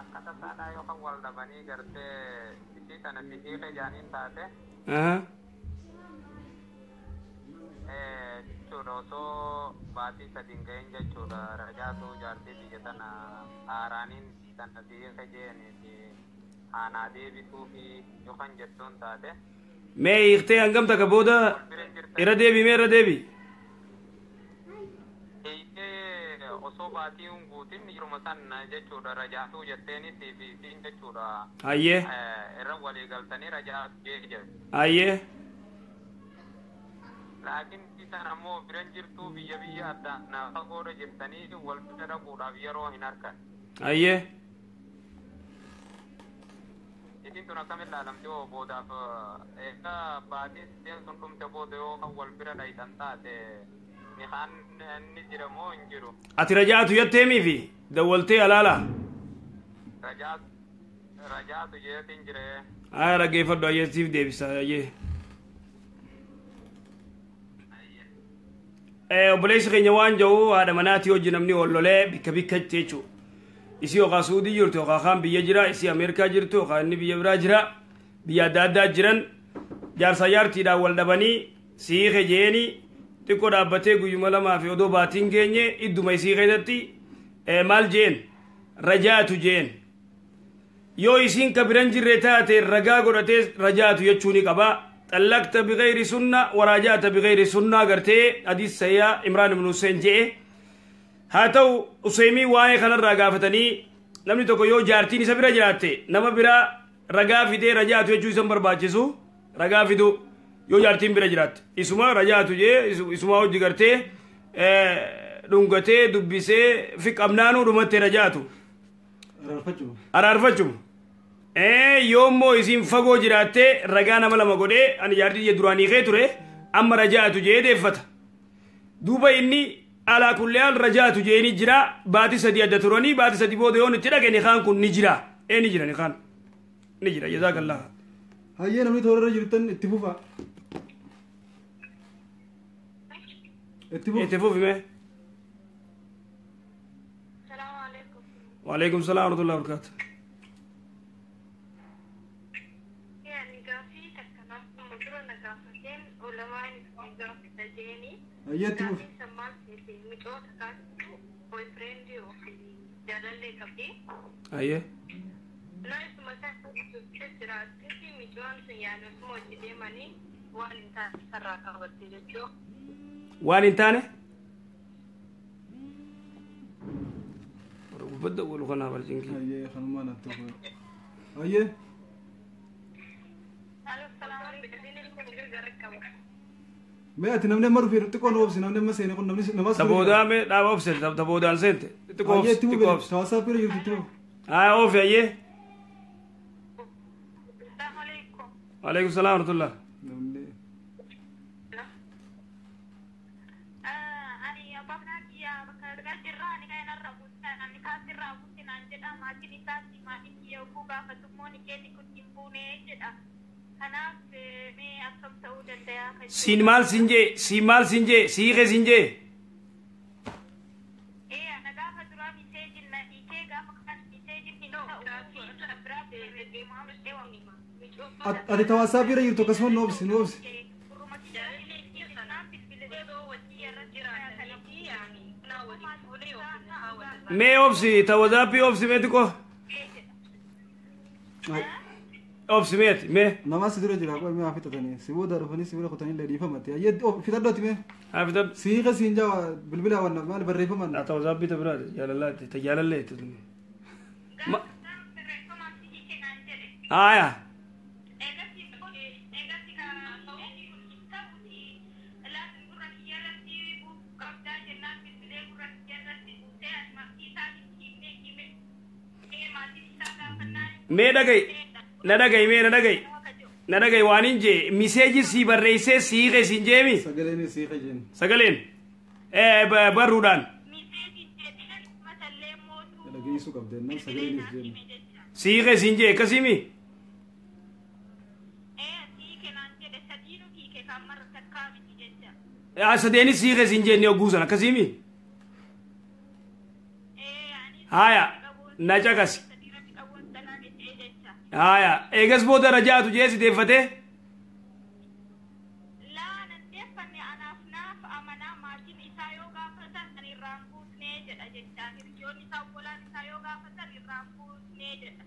akka tasaadhaa yookaan wal dhabanii gartee isii tana si hiike jaaniin taate jechuudha, osoo baatii sadi hin gahin jechuudha, rajaatu jaartii biyya tana haaraaniin tana si hiike jeeniiti aanaa deebisuu fi yookaan jettuun taate. Mee hiiktee hangam takka booda? Bira hin jirtan. Irra deebi, mee irra deebi. Hiikee osoo baatii hin guutin yeruma san jechuudha, rajaatuu jetteenis fi isiin jechuudha. Irra walii galtanii rajaatu jee jedhu. Laakiin isaan ammoo biran jirtuu, biyya biyya addaan fagoodha jirtanii wal bira dhaquudhaaf yeroo hin harkan. Isiin tun akkamiin ilaalamti hoo boodaaf, egaa baatiin isheen sun dhumte booda yoo kan wal bira dhayitan taate, nikaan ni jira moo hin jiru? Ati rajaatu jetteemii fi dawwaltee alaala. Rajaatu jeetiin jiree. Haa, dhaggeeffadhu, ayyee, siif deebisa, ayyee. Obboleessi keenya waan jiru haadha manaatii hojii namni wal lolee bikka bikkatti jechuudha. Isii yookaan Suudii jirtu yookaan kaan biyya jira, isii Ameerikaa jirtu yookaan inni biyya biraa jira, biyya adda addaa jiran jaarsa jaartiidhaan wal dhabanii siike jeeni xiqqoo dhaabbatee guyyuma lamaa fi odoo baatiin geenye idduma isii keessatti maal jeen rajaatu jeen. Yoo isiin ka biran jirre taate ragaa godhatee rajaatu jechuu ni qaba. Xallaqta bigayri sunna warajaata bigayri sunnaa gartee hadiis sayyaa Imraan ibn Hussein je'e. Haa ta'u Useymii waa'ee kanarraa gaafatanii namni tokko yoo jaartiin isa bira jiraatte nama biraa ragaa fidee rajaatu jechuu isan barbaachisu ragaa fiduu yoo jaartiin bira jiraatte isuma rajaatu jee isuma hojii gartee dhungatee dubbisee fi qabnaanuu dhumatte rajaatu. Araarfachuma. Yoommoo isiin fagoo jiraattee ragaa nama lama godhee ani jaartii ija duraanii kee ture amma rajaatu jee deeffata. Duuba inni alaa kulliyaal rajaatu jee ni jira baati sadii adda turanii baati sadii booda yoon itti dhaqe nikaan kun ni jira. Ni jira nikaan. Ni jira jazaakallah. Hayyee namni toora irra jirtan itti fufa. Itti fufi. Itti fufi mee. Salaamu alaikum. Waalaikum salaam wa rahmatullahi wa barakaatuh. Yani gaafii takka nama dura na gaafateen ulamaan isin gaafata jeeni. Hayyee itti fufi. Gaafii san maal seete micoota kaasitu boyfriendii ofii jaalallee qabdi. Hayyee. Na isuma san jiraattee fi micoon sun yaani osuma hojii deemanii waan hin taane sarraa qabatte jechuu. Waan hin taane? Gubbadda oolu kanaaf arjinki. Hayyee kanumaan natti fufi. Hayyee. Mee ati namni amma dhufee xiqqoo nu obsi namni amma seene kun namni nama Taboodaa mee dhaaba obse taboodaan seente xiqqoo Hayyee obse itti fufi. xiqqoo obse. Tawaasaa bira jirtu itti fufi. Haa oofi hayyee. Salaamu alaikum. Waalaikum salaam wa rahmatullah. Namni Ani abbaan kiyya bakka argaa jirra ani kan irra buusan ani kaasirraa buute naan jedha maatiin isaatti maatiin kiyya oguu gaafatu immoo ni kenni kun hin buune jedha. Kanaaf mee akkam ta'uu danda'a kan Siin maal siin jee siin maal siin jee siike siin jee. Ee ana gaafa duraa miseejin na hiikee gaafa kan miseejin hin ta'u biraa Ati tawaasaa bira jirtu akkasuma nu obsi nu obsi. Mee obsi tawazaappii obsi mee xiqqoo obsi meeti mee. Nama si dura jira qoy mee haa fixatanii si booda dhufanii si bira kutanii illee dhiifamatti. Hayyee fixadhooti mee. Haa fixadhu. Siiqa siin jaa bilbila waan maal barreeffaman. Tawazaappii ta biraati jaalallaatti ta jaalallee itti tuni. Haaya. Mee dhaga'i na dhaga'i mee na dhaga'i na dhaga'i waan hin jee miseeji sii barreessee siiqe siin jeemi Sagaleen siiqa jeen. sagaleen barruudhaan Dhageessuu qabdeen nan sagaleenis jeen. siiqe siin jee akkasiimi sadeenis siiqe siin jee inni hogguusan akkasiimi haaya na caqasi haaya eegas booda rajaatu jee si deeffatee Laa nan deeffanne anaaf naaf amanaa maatiin isaa yoo gaafatan ani irraan buusnee jedha jechaa hiriyoonni isaa obbolaan isaa yoo gaafatan irraan buusnee jedha.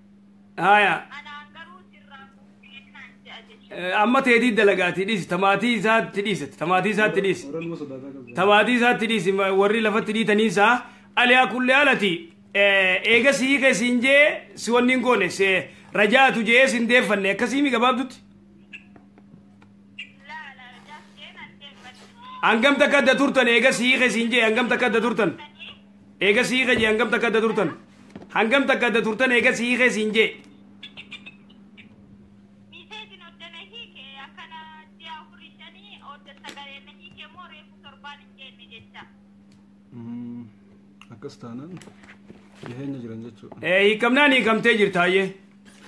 Haaya. Anaan garuu sirraan buusnee naan jedha jecha. Amma teetii dalagaatii dhiisi tamaatii isaatti dhiise tamaatii isaatti dhiisi. Warra numa sodaataa qabda. Tamaatii isaatti dhiisi warri lafatti dhiitanii isaa aliyaa kullee alati eega siike siin jee si wanni hin goone se rajaatu jee sin deeffanne akkasiimi gabaabdutti. Laa laa rajaas jee nan deeffanne. Hangam takka adda turtan eega siike siin jee hangam takka adda turtan eega siike jee hangam takka adda turtan hangam takka adda turtan eega siike siin jee. Miseejin oddana hiike akkana ji'a afurii shanii odda sagalee na hiike moo reefu torbaan hin jenne jecha. Akkas taanaan dhiheenya jiran jechuudha. Hiikamnaan hiikamtee jirta hayyee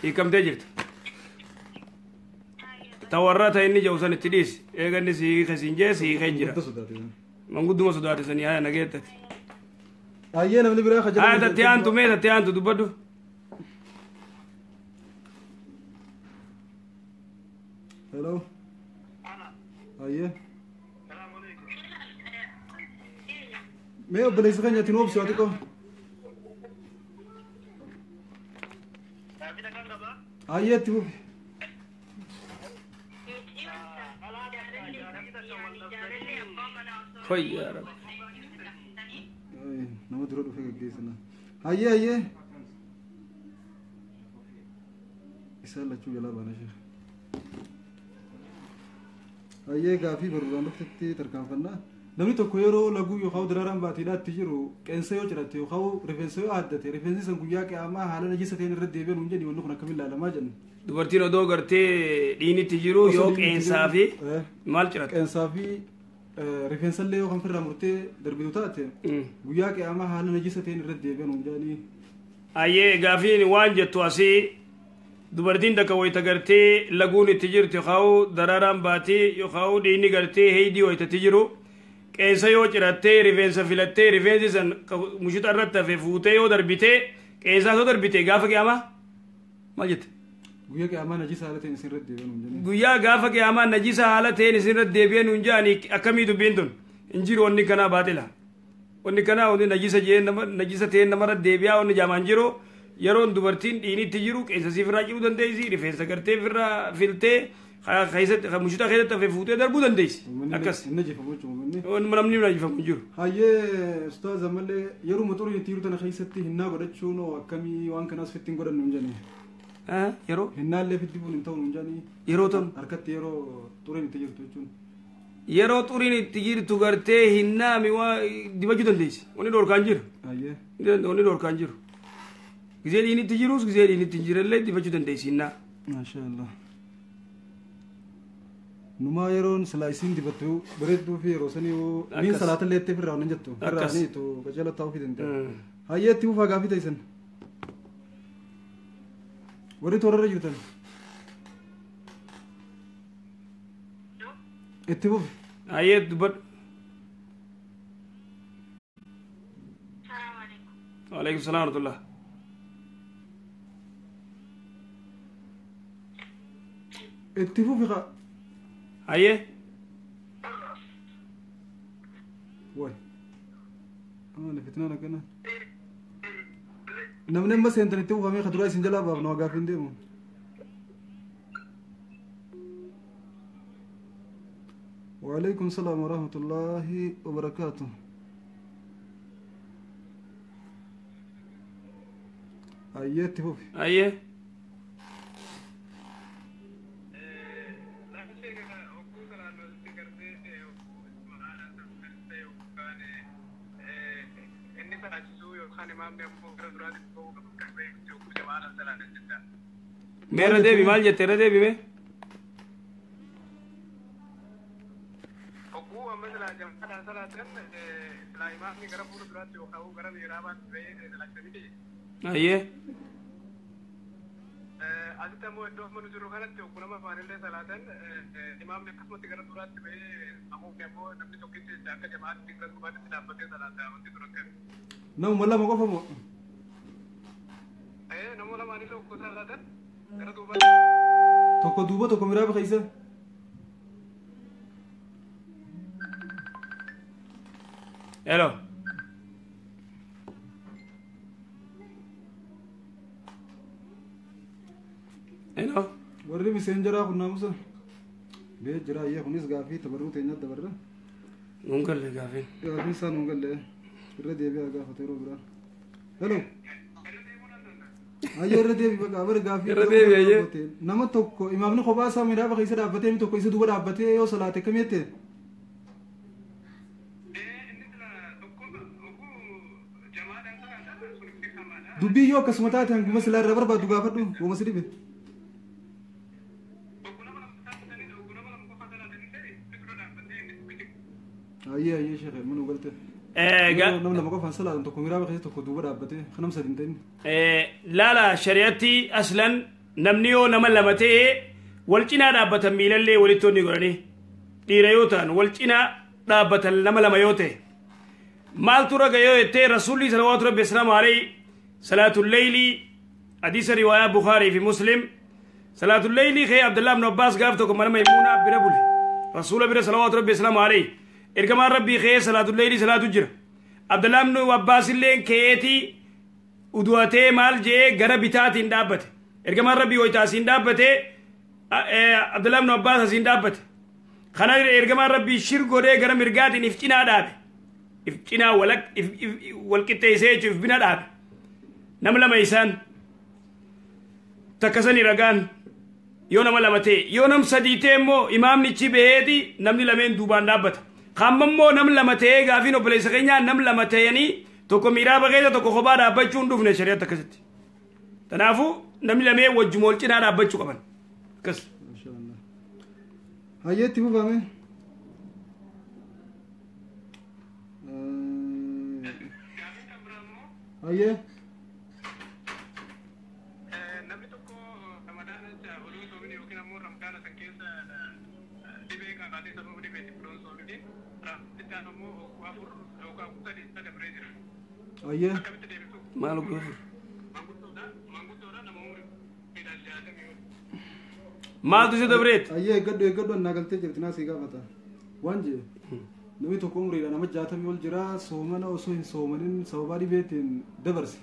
hiikamtee jirta. Ta warra ta inni jedhu san itti dhiisi eega inni siike siin jee siike jira. Guddaa sodaate. Mangudduma sodaate sanii haya nageettati. Ayyee namni biraa Haya tattee aantu mee tattee aantu dubbadhu. Hello. Ayyee. Mee obboleessa keenya ati nu obsi waa xiqqoo. Ayyee itti fufi. Fayyaa Rabbi. Ay, nama dura dhufee gaggeessina. Ayyee ayyee. Isaan lachuu jalaa baana sheekh. Ayyee gaafii baruudhaan dhuftetti tarkaanfannaa. Namni tokko yeroo laguu yookaan daraaraan baatiidhaatti jiru qeensa yoo cirate yookaan rifeensa yoo aaddate rifeensi san guyyaa qiyaamaa haala najisa ta'een irra deebi'an hin jedhi wanni kun akkamiin ilaalamaa jenna. Dubartiin odoo gartee dhiinitti jiru yoo qeensaa fi maal cirate? Qeensaa fi rifeensa illee yoo kan firraa murtee darbitu taate guyyaa qiyaamaa haala najisa ta'een irra deebi'an hin jedhanii. Ayyee gaafiin waan jettu asii dubartiin takka wayita gartee laguun itti jirtu yookaan daraaraan baatii yookaan dhiinni gartee heydii wayitatti jiru qeensa yoo cirattee rifeensa filattee rifeensi san mushuxa irratti hafe fuutee yoo darbitee qeensaa yoo darbite gaafa qiyaamaa maal jette? Guyyaa qiyaamaa najisa haala ta'een isin irra deebi'an hin jedhanii. Guyyaa gaafa qiyaamaa najisa haala ta'een isin irra deebi'an hin jedhanii akkamii dubbiin tun hin jiru wanni kanaa baaxila. Wanni kanaa wanni najisa jee nama najisa ta'een namarra deebi'aa wanni jaamaan jiru yeroon dubartiin dhiinitti jiru qeensa siif irraa ciruu dandeessi rifeensa gartee ofirraa filtee keessatti mushuxa keessatti hafe fuutee darbuu dandeessi. Akkas. Inni najifamu jechuudha. Namni najifamu hin jiru. Hayyee ustaaz ammallee yeroo xuriin itti jiru tana keessatti hinnaa godhachuun akkamii waan kanaas fitti hin godhannu hin jedhanii. Yeroo? Hinnaallee fitti buun hin ta'u hin jedhanii. Yeroo ta'u? Harkatti yeroo xuriin itti jirtu jechuun. Yeroo xuriin itti jirtu gartee hinnaami waa dibachuu dandeessi. Wanni dhorkaan jiru. Hayyee. Wanni dhorkaan jiru. Gizee dhiin itti jirus gizee dhiin itti hin jirellee dibachuu dandeessi hinnaa. Maasha Allah. Numaa yeroon silaa isiin dibattu bareedduu fi yeroo sanii yoo niin salaatallee itti firraa hin jettu. Firraa ni tu qajeela taa'uu fi dandeenya. Hayyee itti fufaa gaafii ta'isan. Warri toorarra jirtan. Itti fufi. Hayyee dubbadhu. Waalaikum salaam warahmatullah. Itti fufi qa. Hayyee. Way. Maali fitnaan akkana. Namni amma seentan itti fufamee ka duraa isin jalaa baafnu waa gaafiin deemu. وعليكم السلام ورحمة الله وبركاته. أيه تفوفي. أيه. Meera deebi maal jette irra deebi mee? Ayyee. Asitti ammoo iddoo amma nu jirru kanatti nama afaanillee salaatan imaamni akkasumatti gara duraatti ba'ee amuufni ammoo namni tokkitti akka jamaatti gara duubaatti dhaabbatee salaata wanti ture akkami. Namuma lama qofa moo? Nama lamaanillee okkoo salaatan gara duubaatti. Tokko duuba tokko miraa keessa. Hello. Hello. Warri miseenjaraa kun naamusa. Bee jira ayyee kunis gaafii tabarruu teenyaa dabarra. Nuun galle gaafiin. Gaafiin isaa nuun galle irra deebi'aa gaafate yeroo biraa. Hello. Ayyee irra deebi bakka bara gaafii. Irra deebi ayyee. Nama tokko imaamni kophaa isaa miraa keessa dhaabbatee inni tokko isa duuba dhaabbatee yoo salaate kam jette? Dubbii yoo akkasuma taate hanguma silaa irraa barbaadu gaafadhu wooma si dhibe. Ayyee ayyee sheekhe mana galte. Nama lama qofaan salaatan tokko miraa keessa tokko duuba dhaabbatee kanam sadi hin ta'in. Laala shari'atti aslan namni yoo nama lama ta'e wal cinaa dhaabbatan miilallee walitti onni godhanii dhiira yoo ta'an wal cinaa dhaabbatan nama lama yoo ta'e. Maaltu raga yoo jettee Rasuulli salawaatu rabbi islaamu alayhi salaatul leeylii hadiisa riwaayaa Bukaarii fi Muslim salaatul leeylii kee Abdullah ibn Abbaas gaaf tokko mana Maymuunaa bira bule. Rasuula bira salawaatu rabbi islaamu alayhi ergamaan rabbii kee salaatul leeylii salaatu jira. Abdullah ibn Abbaas illeen keetii udu'atee maal jee gara bitaatiin dhaabbate. Ergamaan rabbii wayita asiin dhaabbate Abdullah ibn Abbaas asiin dhaabbate. Kana ergamaan rabbii shir godhee gara mirgaatiin if cinaa dhaabe. If cinaa wal qixxeessee jechuun if bina dhaabe. Nama lama isaan takka sani ragaan yoo nama lama ta'e yoo nam sadii ta'e immoo imaamnichi baheeti namni lameen duubaan dhaabbata. Hamma immoo nam lama ta'ee gaafiin obboleessa keenyaa nam lama ta'anii tokko miiraaba keessa tokko kophaa dhaabbachuu hin dhufne shari'aatti akkasitti. Kanaafuu namni lameen wajjuma wal cinaa dhaabbachuu qaban. Akkas. Mashaallah. Hayyee itti fufame. Gaafiin kan biraa immoo Hayyee. Namni tokko ramadaana oduu hin soomine yookiin ammoo ramadaana san keessa dhibee qabaatee sababa dhibeetiif oduu hin soomine ramadaana immoo waggaa 4 yookaan 3 isa dabree jira. Hayyee. Akkamitti deebisu? Maal waggaa 4? Manguddoodha nama umriidhaan 60 ol. Maaltu isa dabreet? Hayyee eeggadhu eeggadhu annaa galtee jirti naa sii gaafata. Waan jee namni tokko umriidhaan nama 60 ol jira soomana osoo hin soomanin sababaa dhibeetiin dabarse.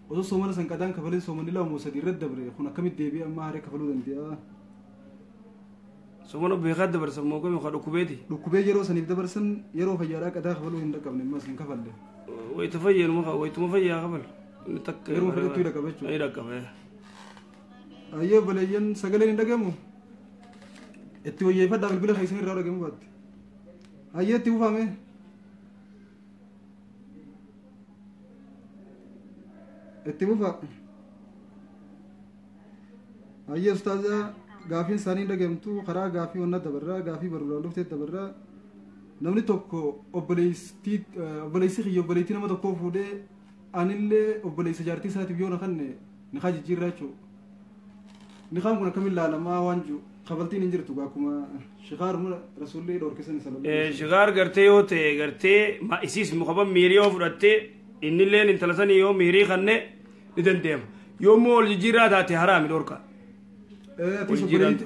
Osoo soomana san qadaan kafaleen soomanni 2 moo 3 irratti dabre kun akkamitti deebi'ee amma haree kafaluu danda'a? Soomana beekaa dabarsan moo kami dhukkubeeti? Dhukkubee yeroo saniif dabarsan yeroo fayyaadhaa qadaa kafaluu hin dhaqqabne ammas hin kafalle. Wayita fayyee wayituma fayyaa kafal. Inni takka Yeroo fedhetti hidha qaba jechuudha. Hidha qaba. Hayyee obboleeyyan sagaleen hin dhagahamu? Itti wayyeeffadhaa bilbila keessan irraa dhagahamu baatte. Hayyee itti fufame. Itti fufa. Hayyee ustaaza gaafiin isaanii hin dhagahamtu karaa gaafii onna dabarraa gaafii baruudhaan dhuftee dabarraa namni tokko obboleessi kiyya obboleettii nama tokkoo fuudhee anillee obboleessa jaartii isaatiif yoo na kanne nikaa jijjiirraa jechuudha. Nikaan kun akkamiin ilaalamaa waan jiru kafaltiin hin jirtu akkuma shikaar rasuulli dhoorkisan sallallahu alaihi wasallam. Shikaar gartee yoo ta'e gartee isiis mukaban miirii yoo fudhattee innilleen intala sanii yoo miirii kanne ni dandeema. Yoo immoo ol jijjiirraa taate haraami dhorka. Atis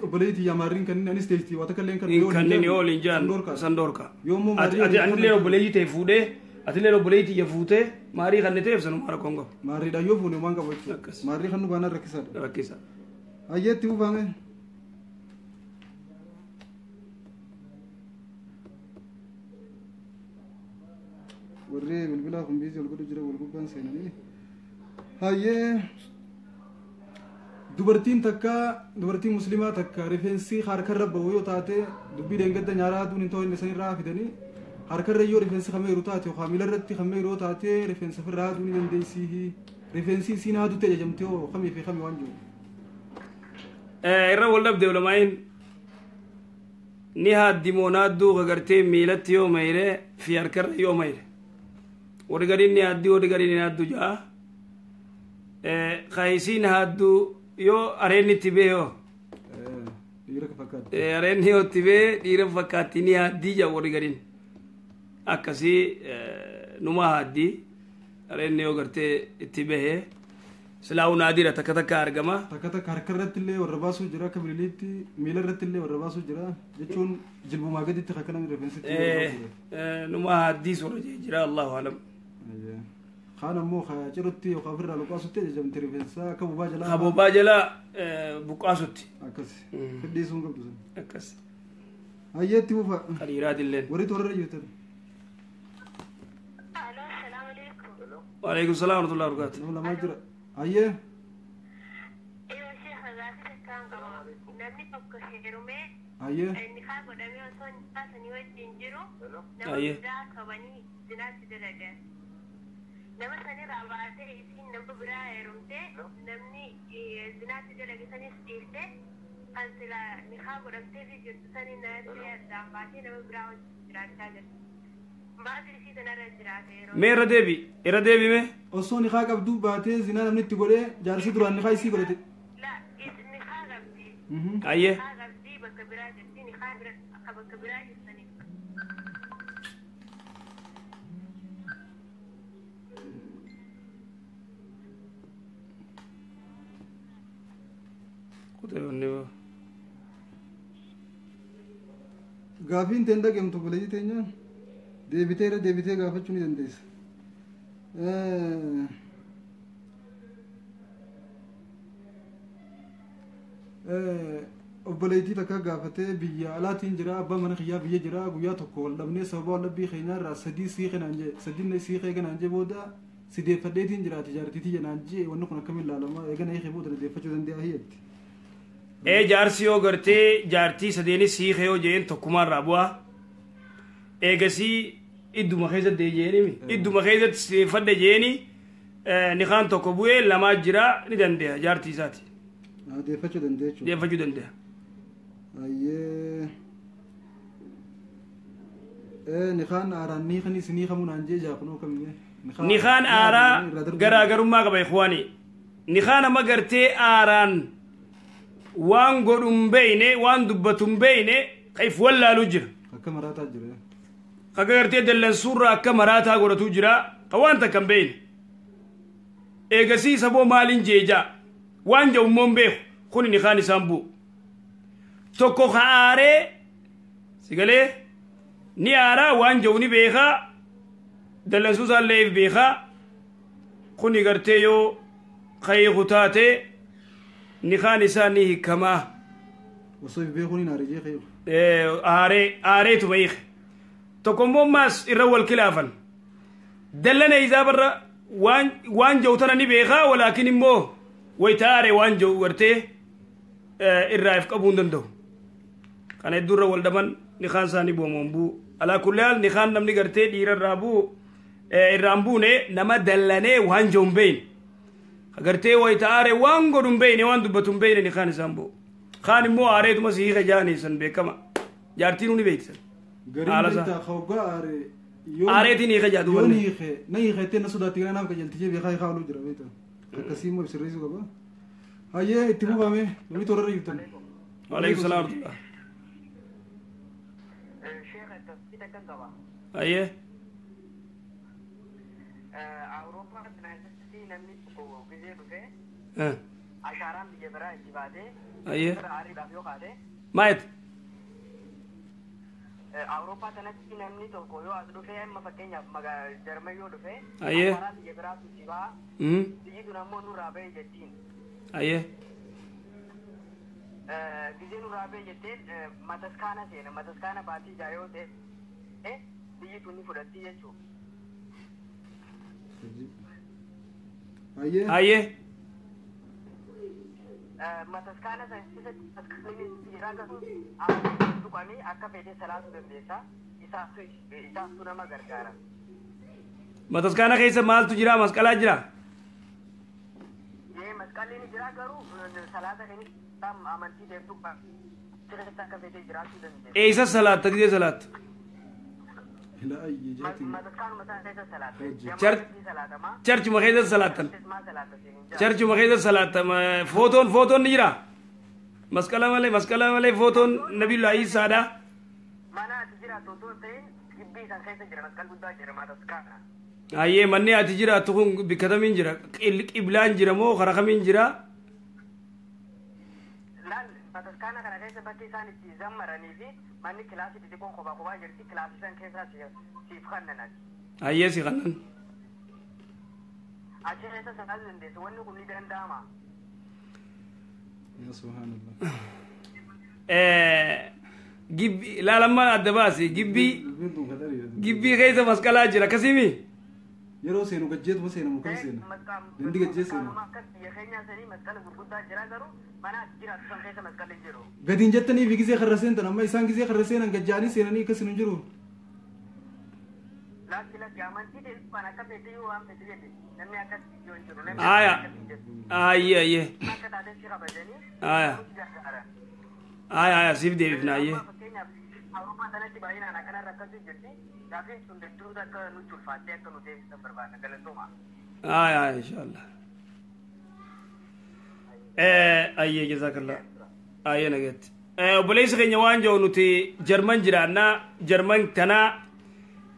obboleettii yamaarriin kanneen anis teessii waa takka illee Hin kanneen yoo waliin jaan san dhorka. Yoo immoo Ati maarii ati anillee obboleettii ta'e fuudhee atillee obboleettii ija fuutee maarii kanne ta'eef sanuma rakkoon qabu. Maarriidhaan yoo fuune waan qabu jechuudha. Akkas. Maarrii kan nu baanaan rakkisaadha. Rakkisa. Hayyee itti fufame. Warri bilbilaa kun biizii wal godhu jira wal gubbaan seenanii. Hayyee dubartiin takka dubartiin musliimaa takka rifeensi harkarra bahu yoo taate dubbii deengadda nyaaraa aduun hin ta'u inni sanirraa fidanii harkarra yoo rifeensi kameeru taate yookaan miilarratti kameeru yoo taate rifeensa ofirraa aduu ni dandeessii. Rifeensi isiin haadutti ajajamte hoo kamii fi kamii waan jiru. Irra wal dhabde ulamaa'iin ni haaddi moo naadduu ka gartee miilatti yoo mayre fi harkarra yoo mayre. Warri gadiin ni haaddii warri gadiin ni haaddu ja'a. Ka isiin haadduu yoo areenni itti bee yoo Dhiira fakkaatti. Areenni yoo itti bee dhiira fakkaatti ni haaddii ja'a warri gadiin. Akkasii numa haaddii areenni yoo gartee itti bahee silaa'uu naadira takka takka argama. Takka takka harkarratti illee warra baasuu jira akka bililiitti miilarratti illee warra baasuu jira jechuun jilbumaa gaditti akka namni rifeensitti warra baasuu jira. Numa haaddiis warra jee jira Allahu alam. Kaan ammoo ka cirutti yookaan ofirraa luqaasutti ajajamte rifeensa akka bobaa jalaa. Ka bobaa jalaa buqqaasutti. Akkas. Fidhiisuun qabdu sun. Akkas. Hayyee itti fufa. Ka dhiiraatilleen. Warri toorarra jirtan. Alo, salaamu alaikum. Waalaikum salaam wa rahmatullahi wa barakatuh. Nama lamaa jira. Hayyee. Yoo sheekha gaafii takkaan qaba. Namni tokko heerumee Hayyee. nikaa godhamee osoo nikaa sanii wajjin jiru nama Hayyee. biraa qabanii zinaatti dalagan. Nama sanirraa baatee isiin nama biraa heerumtee namni zinaatti dalage sanis dhiiftee kan silaa nikaa godhamtee fi jirtu sanii natti addaan baatee nama biraa wajjin jiraachaa jirti. Maaltu isii sanarra jiraate yeroo? Mee irra deebi irra deebi mee. Osoo nikaa qabduu baatee zinaa namni itti godhee jaarsi duraan nikaa isii godhate. La nikaa qabdi. Hayyee. Nikaa qabdi bakka biraa jirti nikaa bira akka bakka biraa jirtaniif. Gaafiin teen dhageemtu obboleettii teenya deebitee irra deebitee gaafachuu ni dandeessa. Obboleettii takka gaafatee biyya alaatiin jira, abbaa mana kiyyaa biyya jira, guyyaa tokko wal dhabnee sababa wal dhabbii keenyaa irraa sadii siiqee naan jee, sadii siiqee naan jee, booda si deeffadheetiin jiraati jaartiitii naan jee, wanni kun akkamiin ilaalama? Eegana hiikee booda na deeffachuu danda'a hiyyatti. Ee, jaarsi yoo gartee jaartii sadeenis hiikee yoo jeen tokkumaarraa bu'aa. Eegasii idduma keessatti jeeni, idduma keessatti siifadhe jeeni, nikaan tokko bu'ee lamaa jira, ni danda'a jaartii isaati. Deeffachuu danda'a jechuudha. Deeffachuu danda'a. Ayyee. Nikaan aaraan niikanis niikamuu naan jee jaakunoo kamii? Nikaan aaraa garaagarummaa qaba, ikhwaani. Nikaan amma gartee aaraan waan godhu hin beeyne, waan dubbatu hin beeyne, ka if wallaalu jira. Akka maraataa jira. Akka gartee dallansuurraa akka maraataa godhatu jira, ka waan takka hin beeyne. Eegasii saboo maaliin jeejaa waan jedhu immoo hin beeku, kun nikaan isaan bu'u. Tokko ka aaree sigalee ni aaraa, waan jedhu ni beekaa, dallansuu isaallee if beekaa, kuni gartee yoo kayiiku taate nikaan isaa ni hiikamaa. Osoo if beekuun hin aare jee kayiiku. Aaree aareetuma hiike. Tokko immoo maas irra wal kilaafan. Dallana isaa barra waan jedhu tana ni beekaa, walaakin immoo wayita aaree waan jedhu gartee irraa if qabuu hin danda'u. Kana hedduu irra wal dhaban, nikaan isaanii bu'amoon bu'u. Alaa kulli haal nikaan namni gartee dhiira irraa bu'u irraan buune nama dallanee waan jedhu hin beeyne. Gartee wayita aaree waan godhu hin beeyne, waan dubbatu hin beeyne, nikaan isaan bu'u. Kaan immoo aareetuma si hiika jaanii san beekama. Jaartiin ni beeksisan. Gariin beektaa hoggaa aaree. Aareetiin hiika jaa duuba. Yoo hiike na hiikettee na sodaatti gara naaf qajeeltijee beekaa hiikaa ooluu jira beektaa. Akkasii immoo sirreessuu qaba. Hayyee, itti fufame, namni toorarra jirtan. Waalaikum salaam warahmatullah. Hayyee. Awurooppaa keessatti namni tokko gizee dhufee ashaaraan biyya biraa itti baatee aariidhaaf yoo kaate. Maayet. Awurooppaa kanatti namni tokko yoo as dhufee, amma fakkeenyaaf Jarman yoo dhufee, ashaaraan biyya biraatu itti ba'a. Biyyi tun ammoo nurraa ba'e jettiin. Gizee nurraa ba'e jetteen mataskaana seena, mataskaana baatii ijaa yoo ta'e biyyi tun ni fudhatti jechuudha. Hayyee. Hayyee. Mataskaana san keessatti maskaanni jira, garuu tuqanii akka fedhe salaatuu dandeessa. Isaaftu nama gargaara. Mataskaana keessa maaltu jira? Masqalaa jira? Yee, masqalli ni jira, garuu salaata keenya amantii deemtu keessatti akka fedhe jiraachuu dandeessa. Eessa salaatta gizee salaatta? Ila ayyee jaatiin. Mataskaanuma sana keessa salaatta. Char- Charchuma keessa salaattan. Maa salaatta siin jaa. Charchuma keessa salaatta. Footoon ni jira? Masqala malee, masqala malee footoon Nabiyyu Iisaadha. Mana ati jiraattu otoo hin ta'in gibbii san keessa jira, masqal guddaa jira mataskaana. Hayyee, manni ati jiraattu kun bikka kamiin jira? Qiblaan jira moo karaa kamiin jira? Laal, mataskaana kana keessa bakki isaan itti zammaranii fi manni kilaasii xixiqqoon kophaa kophaa jirti, kilaasii san keessaa siif kannanati. Hayyee, si kannan. Achi keessa salaatuu dandeessu, wanni kun ni danda'ama. Yaa subhaanallah. Gibbii laalammaa adda baasi. Gibbii Dubbiin tun kadariidha. gibbii keessa masqalaa jira akkasimi. Yeroo seenu gajjeetuma seenamu kam seena? Gandi gajjee seena. Akka biyya keenyaa sanii masqala gurguddaa jira, garuu mana ati jiraattu san keessa masqalli hin jiru. Gadiin jettanii fi gizee karra seentan, amma isaan gizee karra seenan gajjaanii seenanii akkas hin jiru. Lakki lakki, amantii deemtu kan akka fedhe yoo waan fedhe jedhe namni akkas yoo hin jiru. Namni Aya. akkas hin jedhu. Ayyee ayyee. Akka taateen si kabajanii Aya. si gargaara. Aya aya, siif deebifna, ayyee. Amma fakkeenyaaf Awurooppaa sanatti baay'inaan akkana rakkatu jirti. Gaafiin sun hedduutu akka nutti ulfaattee akka nu deebisan barbaadna, galatooma. Aya aya, inshallah. Ayyee, jazakallah. Ayyee, nagatti. Obboleessi keenya waan jiru, nuti Jarman jiraannaa, Jarman tanaa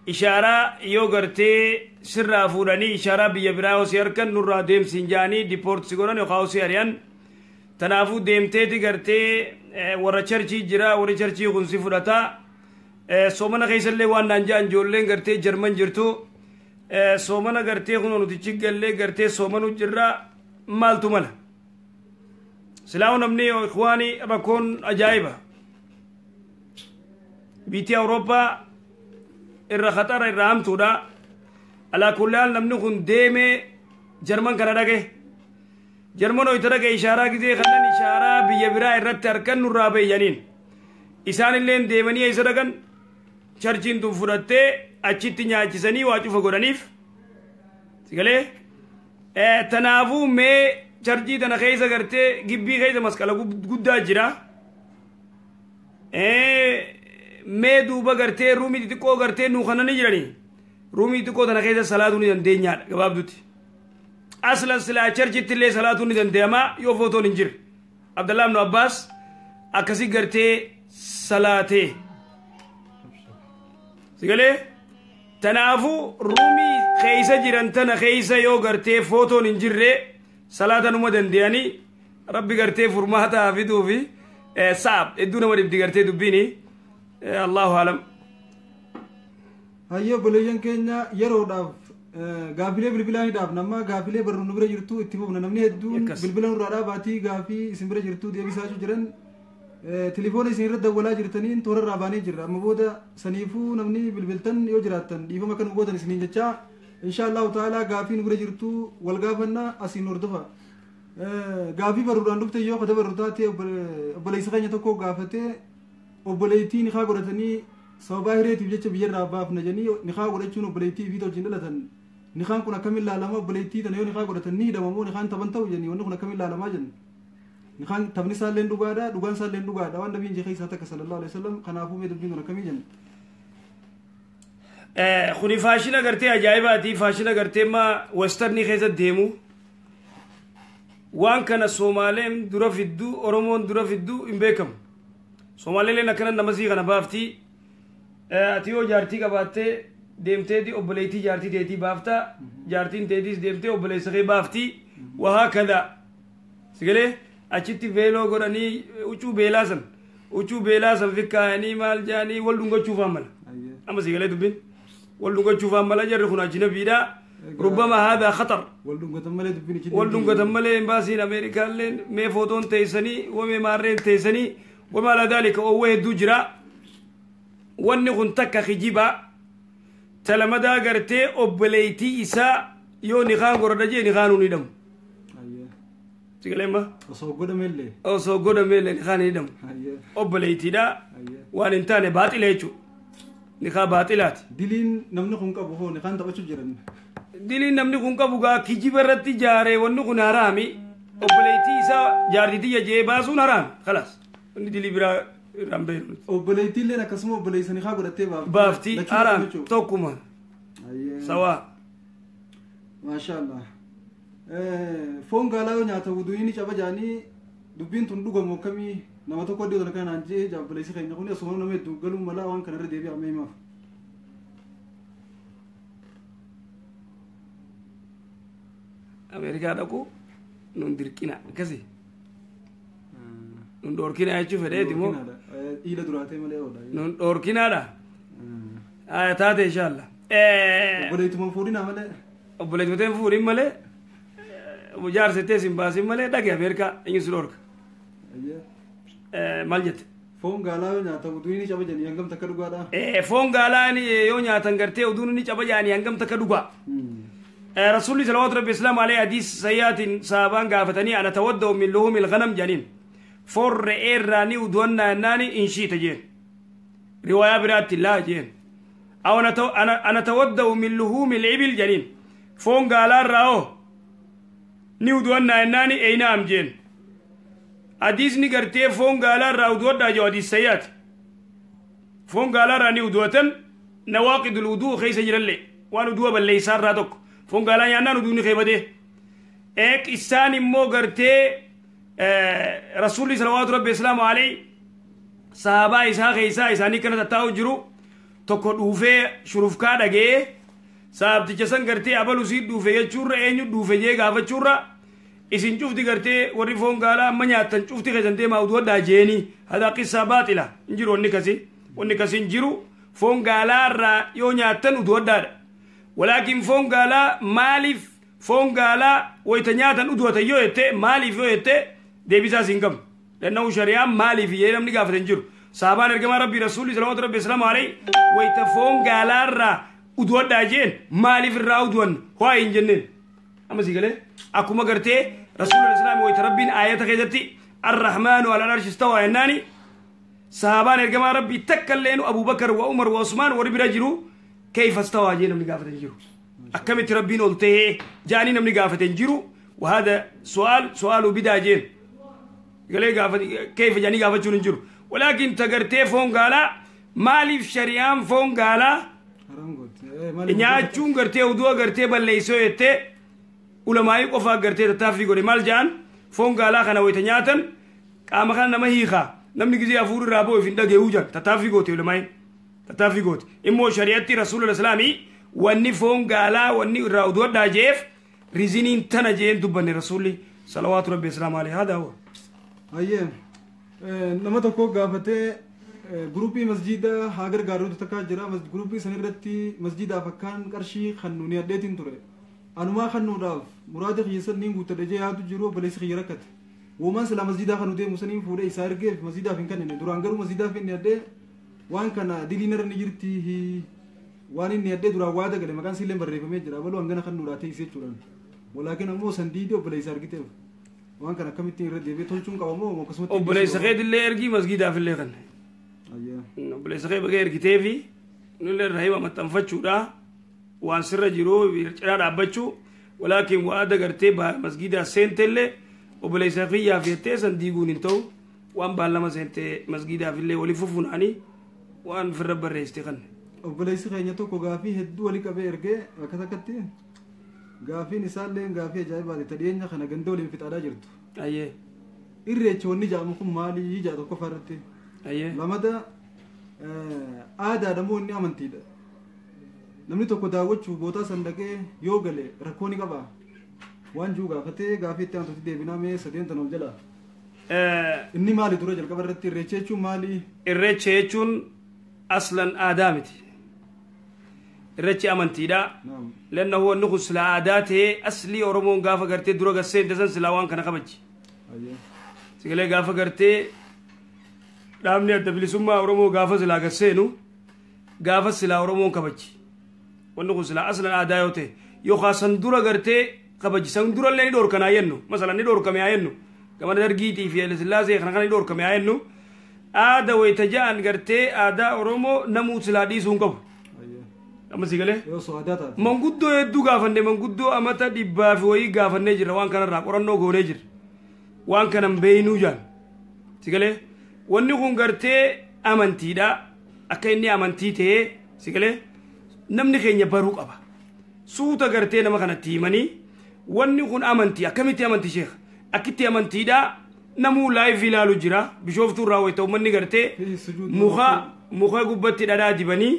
ishaaraa yoo gartee sirraa fuudhanii ishaaraa biyya biraa yoo si harkan nurraa deemsiin jaanii deport si godhan yookaan si ari'an. Tanaafuu deemteeti gartee warra charchii jira, warri charchii kun si fudhata. Soomana keessallee waan naan ja'an ijoolleen gartee Jarman jirtu. Soomana gartee kun nuti chiggallee gartee soomanu jirra, maaltu mala? Silaawu namni ikhwaani rakkoon ajaa'iba. Biitii Awurooppaa irra khaxara irra hamtuudha. Alaa kulli haal namni kun deemee Jarman kana dhage. Jarman hoyta dhage ishaaraa gizee kanan ishaaraa biyya biraa irratti harkan nurraa beeyyaniin. Isaan illeen deemanii eessa dhaqan? Charchiin tun fudhattee achitti nyaachisanii waa cufa godhaniif. Sigalee? Tanaafuu mee charchii tana keessa gartee gibbii keessa masqala guddaa jira. Mee duuba gartee ruumii xixiqqoo gartee nuu kanani jiranii. Ruumii xixiqqoo tana keessa salaatuu ni dandeenyaadha gabaabdutti. Aslan silaa charchitti illee salaatuu ni danda'ama yoo footoon hin jirre. Abdallah ibn Abbaas akkasii gartee salaatee. Sigalee? Tanaafuu ruumii keessa jiran tana keessa yoo gartee footoon hin jirre salaata numa danda'anii, rabbi gartee furmaata haa fiduu fi sa'ab hedduu nama dhibdi gartee dubbiini. Allahu alam. Hayyee, obboleeyyan keenya, yeroodhaaf gaafilee bilbilaa ni dhaabna. Amma gaafilee barruu nu bira jirtu itti fufna. Namni hedduun bilbila nurraa dhaabaatii gaafii isin bira jirtu deebisaa jiran, tilifoona isin irra dawwalaa jirtaniin toora irraa baanee jirra. Amma booda saniifuu namni bilbiltan yoo jiraattan dhiifama kan nu gootan isiniin jechaa, insha Allahu ta'ala gaafii nu bira jirtu wal gaafanna, asiin hordofa. Gaafii barruudhaan dhufte yoo kata barru taate, obboleessa keenya tokko gaafatee, obboleettii nikaa godhatanii sababaa hireetiif jecha biyyarraa baafna jedhanii nikaa godhachuun obboleettii fi wajjin dhalatan, nikaan kun akkamiin laalama? Obboleettii tana yoo nikaa godhatan ni hidhama moo nikaan taphan ta'u jedhanii, wanni kun akkamiin laalamaa jenna? Nikaan taphni isaallee dhugaadha, dhugaan isaallee dhugaadha, waan nabiin jee keessaa takka sallallahu alaihi wasallam. Kanaafuu mee dubbiin kun akkamii jenna? Kuni faashina gartee ajaa'ibaati. Faashina gartee ma westernii keessa deemu. Waan kana Soomaaleen dura fidduu, Oromoon dura fidduu hin beekamu. Soomaaleen akkana namasii kana baafti. Ati yoo jaartii qabaattee deemteeti obboleettii jaartii teetii baafta, jaartiin teetiis deemtee obboleessa kee baafti. Wahaa kada sigalee achitti veeloo godhanii huccuu beelaa san fikkaayanii maal jedhanii wal dhungachuufaan mala. Amma sigalee dubbiin wal dhungachuufaan mala, jarri kun ajnabiidha. Rubbama haadaa khatar. Wal dhungatan malee dubbiin ichi. Wal dhungatan malee imbaasiin Ameerikaalleen mee footoon teessanii wamee maarreen teessanii wamaa laa daalika oowwa hedduu jira. Wanni kun takka kijiba talamadaa gartee obboleeytii isaa yoo nikaan godhadha jee nikaanuu ni hidhamu. Sigalee ma? Osoo godhamellee. Osoo godhamellee nikaan hin hidhamu. Obboleeytiidha. Waan hin taane baaxila jechuudha. Nikaa baaxilaati. Diliin namni kun qabu hoo, nikaan taphachuu jiran? Diliin namni kun qabu gaa kijiba irratti ijaare, wanni kun haraami. Obboleettii isaa jaartii tiyya jee baasuun haraami. Khalaas. Wanni dilii biraa irraan beeknu. Obboleettiilleen akkasuma obboleessa nikaa godhattee baafti. Baafti haraami tokkuma. Sawaa. Maasha Allah. Foon gaalaa yoo nyaata wuduun ni caba jaanii, dubbiin tun dhugamu akkamii? Nama tokko iddoo kana kanaan jee obboleessi keenya kun asuma nama hedduu galuu mala, waan kana irra deebi'aa mee himaaf. Ameerikaa dhaqu nun dirqina akkasi. Nun dhoorkina jechuu fedheeti moo? Dhiira duraatee malee oodha. Nun dhoorkinaadha. Taate inshallah. Obboleettuma fuudhinaa malee. Obboleettoteen fuudhin malee, jaarsettee sin baasin malee dhaqe Ameerikaa, eenyu si dhoorka? Maal jette? Foon gaalaa yoo nyaata wuduun ni caba jedhanii, hangam takka dhugaadha? Foon gaalaa yoo nyaatan gartee uduun ni caba jedhanii, hangam takka dhugaa? Rasuulli salawaatu rabbi islaam alayhi hadiis sayyaatiin sahabaan gaafatanii, أنتوضأ من لحوم الغنم jedhaniin. Foon re'ee irraa ni udu'annaa jennaani, إن شئت jeen. Riwaayaa biraatti لا jeen. أو أنتوضأ من لحوم الإبل jedhaniin. Foon gaalaa irraa hoo ni udu'annaa jennaani, أي نعم jeen. Hadiisni gartee foon gaalaa irraa udu'adhaa jiru hadiis sayyaati. Foon gaalaa irraa ni udu'atan, نواقض الوضوء keessa jirallee waan udu'a balleessaa irraa tokko. Foon gaalaa nyaannaan uduun keebatee. Eek isaan immoo gartee rasuulli salawaatu rabbi islaamu alayhi sahabaa isaa keessaa isaanii kana tattaa'u jiru tokko dhuufee shurufkaa dhagee, sahabticha san gartee abalu sii dhuufe jechuurra, eenyu dhuufe jee gaafachuurra, Isin cufti gartee warri foon gaalaa amma nyaattan cufti keessan deemaa uduwadhaa jeeni. Hadaa qissaa baaxila hin jiru wanni kasi. Wanni kasi hin jiru. Foon gaalaa irraa yoo nyaattan uduwadhaadha. Walaakin foon gaalaa maaliif foon gaalaa wayita nyaatan uduwatan yoo jette maaliif yoo jette deebisaas hin qabnu. Lannahu shari'aan maaliif jedhee namni gaafate hin jiru. Sahabaan ergamaa Rabbii Rasuulli salawaatu Rabbi salaamu alayhi wayita foon gaalaa irraa uduwadhaa jeen maaliif irraa uduwan ho'aa hin jenneen. Amma sii galee akkuma gartee Rasuulli Islaam wayita Rabbiin aayata keessatti Arrahmaanu alal arshi istawaa jennaani sahabaan ergamaa Rabbii takka illeenuu Abubakar wa Umar wa Usmaan warri bira jiru kayfa istawaa jee namni gaafate hin jiru. Akkamitti Rabbiin ol ta'ee jaanii namni gaafate hin jiru. Wahada su'aal su'aalu bidaa jeen. Galee gaafate kayfa jaanii gaafachuun hin jiru. Walaakin tagartee foon gaalaa maaliif shari'aan foon gaalaa nyaachuun gartee udu'a gartee balleessoo jettee ulamaa'ii qofaa gartee tattaaffii godhe maal ja'an foon gaalaa kana wayita nyaatan qaama kana nama hiikaa namni gizee hafuurri irraa ba'u hin dhage'uu jedhan tattaaffii goote ulamaa'iin tattaaffii goote immoo shari'atti rasuula islaamii wanni foon gaalaa wanni irraa udu'adhaa jeef riziniin tana jeen dubbanne rasuulli salawaatu rabbi islaam alayhi haadha huwa. Ayyee nama tokko gaafatee guruppii masjiida haa gargaaruutu takkaa jira. Guruppii san irratti masjiidaaf akkaan qarshii kan nuuni addeetiin ture. Anumaa kannuudhaaf muraada kiyya sanniin guuttadhe jee yaadu jiru obboleessi kiyya rakkate. Womaan silaa masjiidaa kan deemu saniin fuudhee isaa ergeef masjiidaaf hin kennine. Duraan garuu masjiidaaf inni addee waan kana diliin irra ni jirti waan inni addee duraan waada gale maqaan siillee barreeffamee jira. Baluu hangana kannuudhaa teessee jechuudhaan. Walaakin ammoo san diidee obboleessa argiteef. Waan kana akkamittiin irra deebi'ee tolchuun qaba moo akkasumatti. Obboleessa keetillee ergii masjiidaaf illee kanne. Obboleessa kee baga ergiteefi nullee irraa hima maxxanfachuudha. Waan sirra jiru cinaa dhaabbachuu walaakin waada gartee masgiidaa seentellee obboleessa kiyyaaf jettee san diiguun hin ta'u waan baallama seentee masgiidaaf illee walii fufunaanii waan firra barreessite kanne. Obboleessi keenya tokko gaafii hedduu walii qabee ergee akka takkatti gaafiin isaallee gaafii ajaa'ibaati ta dhiyeenya kana ganda waliin fixaadhaa jirtu. Ayyee. Irreechi wanni jedhamu kun maalii jedha tokkoffaa irratti. Ayyee. Lamada aadaadha moo inni amantiidha. Namni tokko daawwachuu bootaa san dhaqee yoo gale rakkoo ni qaba. Waan jiru gaafatee gaafii itti aantutti deebinaa mee sadeen tan ol jala. Inni maali dura jalqaba irratti irreecha jechuun maali? Irreecha jechuun aslan aadaa miti. Irreechi amantiidha. Lanna huwa inni kun silaa aadaa ta'ee aslii Oromoon gaafa gartee dura gassee san silaa waan kana kabaji. Sigalee gaafa gartee dhaabni adda bilisummaa Oromoo gaafa silaa gasseenu gaafa silaa Oromoon kabaji. Wanni kun silaa aslan aadaa yoo ta'e yookaan san dura gartee kabaji san durallee ni dhoorkan haa jennu masalan ni dhoorkame haa jennu gamana dargiitii fi Hayilasillaasee kana kana ni dhoorkame haa jennu aada wayita ja'an gartee aadaa Oromoo namuu silaa dhiisuu hin qabu. Amma si galee? Manguddoo hedduu gaafanne manguddoo amata dhibbaa fi wayii gaafannee jirra waan kanarraa qorannoo goonee jirra waan kanan beeynuu jaan si galee wanni kun gartee amantiidha akka inni amantii ta'ee si galee namni keenya baruu qaba suuta gartee nama kanatti himanii wanni kun amantii akkamitti amantii sheekh akkitti amantiidha namuu laayif ilaalu jira bishooftuu irraa wayita uummanni gartee muka gubbatti dhadhaa dibanii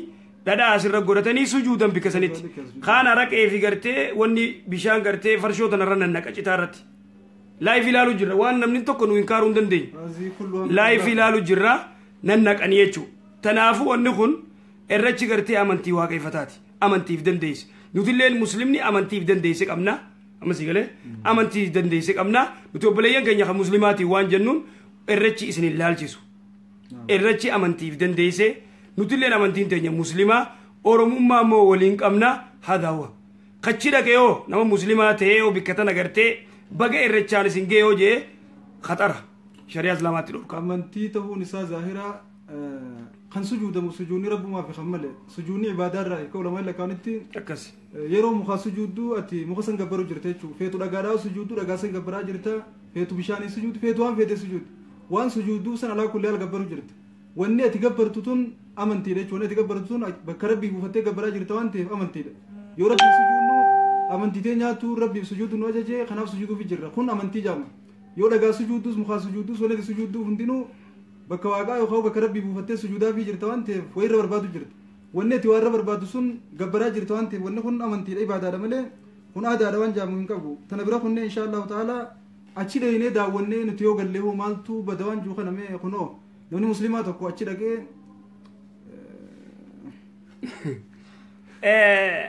dhadhaa asirra godhatanii sujuudan bikka sanitti kaan araqee fi gartee wanni bishaan gartee farshoo tanarra nannaqa citaa irratti laayif ilaalu jirra waan namni tokko nu hin kaaruu hin dandeenye laayif ilaalu jirra nannaqanii jechuudha tanaafuu wanni kun irrachi gartee amantii waaqeffataati amantiif dandeesse nutilleen muslimni amantiif dandeesse qabna amma si galee amantiif dandeesse qabna nuti obboleeyyan keenya kan muslimaatiin waan jennuun irrachi isin hin laalchisu irrachi amantiif dandeesse nutilleen amantiin teenya muslimaa oromummaa immoo waliin qabna haadha kachi dhaqee yoo nama muslimaa ta'ee yoo bikka tana gartee baga irrachaan isin ga'e yoo jee khaxara shari'aa islaamaatti dhorka. Amantii ta'uun isaa zaahiraa kan sujuudamu sujuudni rabbumaa fi kan malee sujuudni ibaadaa irraa akka ulamaa lakkaa'anitti akkas yeroo mukaa sujuuddu ati muka san gabbaruu jirta jechuudha feetu dhagaadhaa sujuuddu dhagaa san gabbaraa jirta feetu bishaanii sujuuddu feetu waan feete sujuuddu waan sujuudduu san alaa kullee al gabbaruu jirta wanni ati gabbartu tun amantiidha jechuudha wanni ati gabbartu tun bakka rabbii buufattee gabbaraa jirta waan ta'eef amantiidha yoo rabbii sujuudnu amantii tee nyaatu rabbiif sujuudu nu ajajee kanaaf sujuuduuf jirra kun amantii jaama yoo dhagaa sujuuddus mukaa sujuuddus wanni ati sujuuddu hundinuu bakka waaqaa yookaan bakka rabbii buufattee sujuudaa fi jirta waan ta'eef wayirra barbaadu jirta wanni ati waan irra barbaadu sun gabbaraa jirta waan ta'eef wanni kun amantiidha ibaadaadha malee kun aadaadha waan jaamu hin qabu tana bira kunneen insha allahu ta'ala. Achi dhaqnee daawwannee nuti yoo gallee hoo maaltu bada waan jiru kana mee kunoo namni musliimaa tokko achi dhaqee